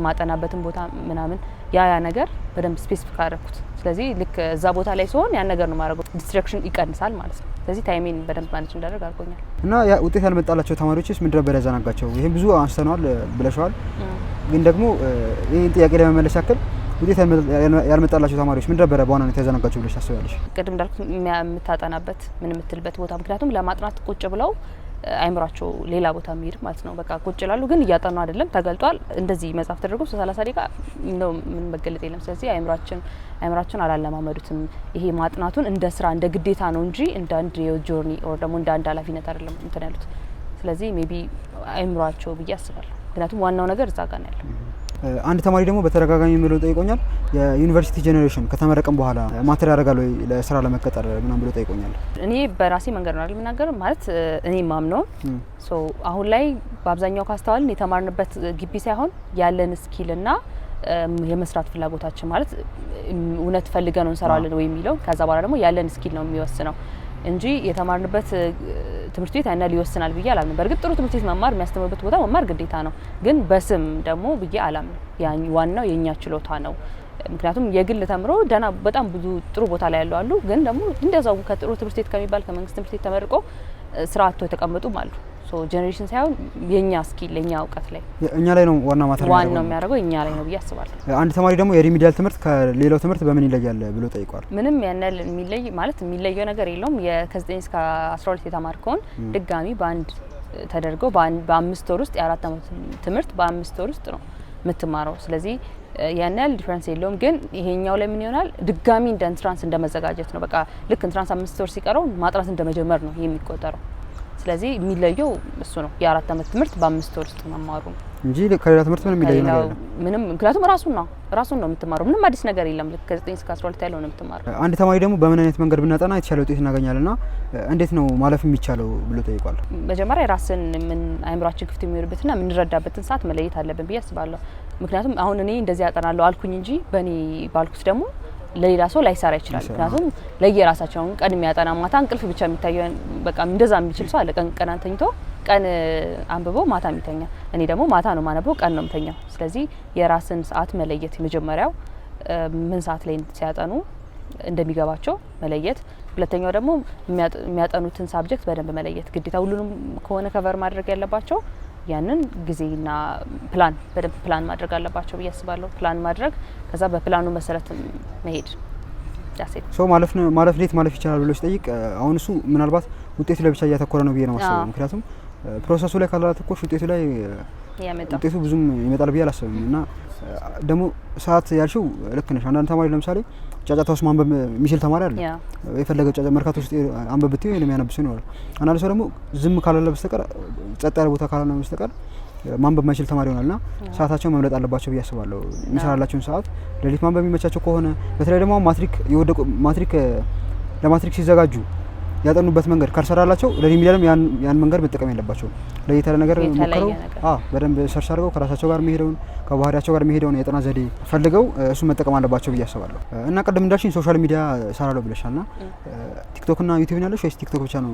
ማጠናበትን ቦታ ምናምን ያ ያ ነገር በደንብ specific አደረኩት። ስለዚህ ልክ እዛ ቦታ ላይ ሲሆን ያን ነገር ነው የማደርገው። Distraction ይቀንሳል ማለት ነው። ስለዚህ time ኤን በደንብ manage እንዳደርግ አድርጎኛል። እና ውጤት ያልመጣላቸው ተማሪዎችስ ምንድን ነበር ያዘናጋቸው? ይህም ብዙ አንስተነዋል ብለሸዋል። ግን ደግሞ ይህን ጥያቄ ለመመለስ ያክል ውጤት ያልመጣላቸው ተማሪዎች ምን ነበረ በዋናነት ያዘናጋቸው ብለሽ ታስቢያለሽ? ቅድም እንዳልኩት የምታጠናበት ምን የምትልበት ቦታ፣ ምክንያቱም ለማጥናት ቁጭ ብለው አይምሯቸው ሌላ ቦታ የሚሄድ ማለት ነው። በቃ ቁጭ ይላሉ፣ ግን እያጠኑ አይደለም። ተገልጧል። እንደዚህ መጽሐፍ ተደርጎ 30 ደቂቃ ነው፣ ምን መገለጥ የለም። ስለዚህ አይምሯችን አላለማመዱትም። ይሄ ማጥናቱን እንደ ስራ እንደ ግዴታ ነው እንጂ እንደ አንድ የ journey or ደግሞ እንደ አንድ ኃላፊነት አይደለም እንትን ያሉት። ስለዚህ maybe አይምሯቸው ብዬ አስባለሁ። ምክንያቱም ዋናው ነገር እዛ ጋር ነው ያለው። አንድ ተማሪ ደግሞ በተደጋጋሚ የሚለው ጠይቆኛል። የዩኒቨርሲቲ generation ከተመረቀም በኋላ matter ያደርጋል ወይ ለስራ ለመቀጠር ምናምን ብሎ ጠይቆኛል። እኔ በራሴ መንገድ ነው አይደል የምናገረው፣ ማለት እኔ ማምነው። So አሁን ላይ በአብዛኛው ካስተዋልን የተማርንበት ግቢ ሳይሆን ያለን skill እና የመስራት ፍላጎታችን፣ ማለት እውነት ፈልገን ነው እንሰራዋለን ወይ የሚለው፣ ከዛ በኋላ ደግሞ ያለን skill ነው የሚወስነው እንጂ የተማርንበት ትምህርት ቤት ያን ያህል ይወስናል ብዬ አላምንም። በእርግጥ ጥሩ ትምህርት ቤት መማር፣ የሚያስተምርበት ቦታ መማር ግዴታ ነው፣ ግን በስም ደግሞ ብዬ አላምንም። ዋናው የእኛ ችሎታ ነው። ምክንያቱም የግል ተምሮ ደህና በጣም ብዙ ጥሩ ቦታ ላይ ያሉ አሉ። ግን ደግሞ እንደዛው ከጥሩ ትምህርት ቤት ከሚባል ከመንግስት ትምህርት ቤት ተመርቆ ስራ አጥቶ የተቀመጡም አሉ። So generation ሳይሆን የኛ skill፣ የኛ እውቀት ላይ እኛ ላይ ነው ዋና matter ዋናው የሚያደርገው እኛ ላይ ነው ብዬ አስባለሁ። አንድ ተማሪ ደግሞ የ remedial ትምህርት ከሌላው ትምህርት በምን ይለያል ብሎ ጠይቋል። ምንም ያን ያህል የሚለይ ማለት የሚለየው ነገር የለውም። ከ9 እስከ 12 የተማርከውን ድጋሚ በአንድ ተደርገው በ5 ወር ውስጥ፣ የ4 ዓመት ትምህርት በ5 ወር ውስጥ ነው የምትማረው። ስለዚህ ያን ያህል difference የለውም። ግን ይሄኛው ላይ ምን ይሆናል? ድጋሚ እንደ entrance እንደመዘጋጀት ነው። በቃ ልክ entrance 5 ወር ሲቀረው ማጥናት እንደመጀመር ነው የሚቆጠረው። ስለዚህ የሚለየው እሱ ነው። የ4 ዓመት ትምህርት በ5 ወር ውስጥ መማሩ ነው እንጂ ከሌላ ትምህርት ምንም የሚለየው ነገር ከሌላው የለም። ምንም፣ ምክንያቱም ራሱን ነው የምትማረው። ምንም አዲስ ነገር የለም። ልክ ከ9 እስከ 12 ያለው ነው የምትማረው። አንድ ተማሪ ደግሞ በምን አይነት መንገድ ብናጠና የተሻለ ውጤት እናገኛለን እና እንዴት ነው ማለፍ የሚቻለው ብሎ ጠይቋል። መጀመሪያ የራስን ምን አይምሯችን ክፍት የሚሆንበትና የምንረዳበትን ሰዓት መለየት አለብን ብዬ አስባለሁ። ምክንያቱም አሁን እኔ እንደዚህ ያጠናለሁ አልኩኝ እንጂ በእኔ ባልኩት ደግሞ ለሌላ ሰው ላይሰራ ይችላል። ላይሰራ። ምክንያቱም ለየራሳቸው አሁን ቀን የሚያጠና፣ ማታ እንቅልፍ ብቻ የሚታየው በቃ እንደዛ የሚችል ሰው አለ። ቀን ቀን ተኝቶ ቀን አንብቦ ማታ የሚተኛ። እኔ ደግሞ ማታ ነው ማነበው፣ ቀን ነው የምተኛው። ስለዚህ የራስን ሰዓት መለየት የመጀመሪያው፣ ምን ሰዓት ላይ ሲያጠኑ እንደሚገባቸው መለየት። ሁለተኛው ደግሞ የሚያጠኑትን subject በደንብ መለየት። ግዴታ ሁሉንም ከሆነ cover ማድረግ ያለባቸው ያንን ጊዜና ፕላን በደንብ ፕላን ማድረግ አለባቸው ብዬ አስባለሁ። ፕላን ማድረግ፣ ከዛ በፕላኑ መሰረት መሄድ፣ that's it። So ማለፍ ነው ማለፍ እንዴት ማለፍ ይቻላል ብሎ ሲጠይቅ አሁን እሱ ምናልባት ውጤቱ ላይ ብቻ እያተኮረ ነው ብዬ ነው የማስበው። ምክንያቱም process ኡ ላይ ካላተኮርሽ ውጤቱ ላይ ያመጣው ውጤቱ ብዙም ይመጣል ብዬ አላስብም። እና ደግሞ ሰዓት ያልሽው ልክ ነሽ። አንዳንድ ተማሪ ለምሳሌ ጫጫታ ውስጥ ማንበብ የሚችል ተማሪ አለ። የፈለገ ጫጫ መርካቶ ውስጥ አንበብ ብትይው የሚያነብ ሰው ይኖራል። አንዳንድ ሰው ደግሞ ዝም ካላለ በስተቀር፣ ጸጥ ያለ ቦታ ካላለ በስተቀር ማንበብ የማይችል ተማሪ ይሆናል። እና ሰዓታቸውን መምረጥ አለባቸው ብዬ አስባለሁ። የሚሰራላቸውን ሰዓት፣ ሌሊት ማንበብ የሚመቻቸው ከሆነ፣ በተለይ ደግሞ ማትሪክ የወደቁ ማትሪክ ለማትሪክ ሲዘጋጁ ያጠኑበት መንገድ ካልሰራላቸው ለ remedial ም ያን መንገድ መጠቀም የለባቸውም። ለየት ያለ ነገር የተለየ ሞክረው ነገር። አዎ፣ በደንብ search አድርገው ከራሳቸው ጋር የሚሄደውን፣ ከባህሪያቸው ጋር የሚሄደውን የጥናት ዘዴ ፈልገው እሱን መጠቀም አለባቸው ብዬ አስባለሁ። እና ቅድም እንዳልሽኝ social media እሰራለሁ ብለሻል። እና ቲክቶክ እና ዩቲዩብ ነው ያለሽ ወይስ ቲክቶክ ብቻ ነው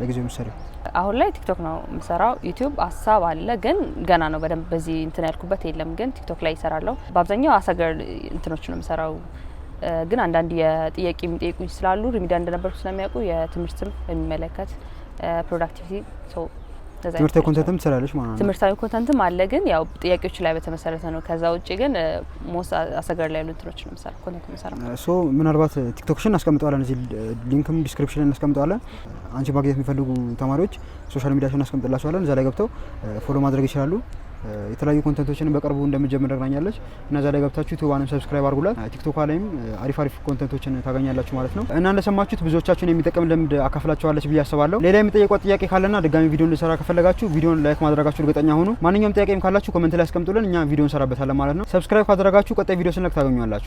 ለጊዜው የምትሰሪው? አሁን ላይ ቲክቶክ ነው የምሰራው። ዩቲዩብ ሀሳብ አለ ግን ገና ነው፣ በደንብ በዚህ እንትን ያልኩበት የለም። ግን ቲክቶክ ላይ እሰራለሁ። በአብዛኛው አሰገር እንትኖች ነው የምሰራው። ግን አንዳንድ የጥያቄ የሚጠይቁኝ ስላሉ፣ remedial እንደነበርኩ ስለሚያውቁ፣ የትምህርትም በሚመለከት productivity ትምህርታዊ content ም ትሰራለች ማለት ነው። ትምህርታዊ content ም አለ፣ ግን ያው ጥያቄዎች ላይ በተመሰረተ ነው። ከዛ ውጭ ግን most አሰገር ላይ ያሉ እንትኖች ነው የምሰራው፣ content የምሰራው። So ምናልባት ቲክቶክሽን እናስቀምጠዋለን፣ እዚህ link ም description ላይ እናስቀምጠዋለን። አንቺ ማግኘት የሚፈልጉ ተማሪዎች social media ሽን እናስቀምጥላቸዋለን። እዛ ላይ ገብተው follow ማድረግ ይችላሉ። የተለያዩ content ኦችን በቅርቡ እንደምጀምር ነግራኛለች እና እዛ ላይ ገብታችሁ ዩቲዩቧንም subscribe አድርጉላት። ቲክቶኳ ላይም አሪፍ አሪፍ content ኦችን ታገኛላችሁ ማለት ነው። እና እንደሰማችሁት ብዙዎቻችሁን የሚጠቅም ልምድ አካፍላችኋለች ብዬ አስባለሁ። ሌላ የምጠየቋት ጥያቄ ካለና ድጋሚ ቪዲዮ እንድሰራ ከፈለጋችሁ ቪዲዮን like ማድረጋችሁ እርግጠኛ ሁኑ። ማንኛውም ጥያቄም ካላችሁ comment ላይ አስቀምጡልን፣ እኛ ቪዲዮ እንሰራበታለን ማለት ነው። Subscribe ካደረጋችሁ ቀጣይ ቪዲዮ ስንለቅ ታገኙዋላችሁ።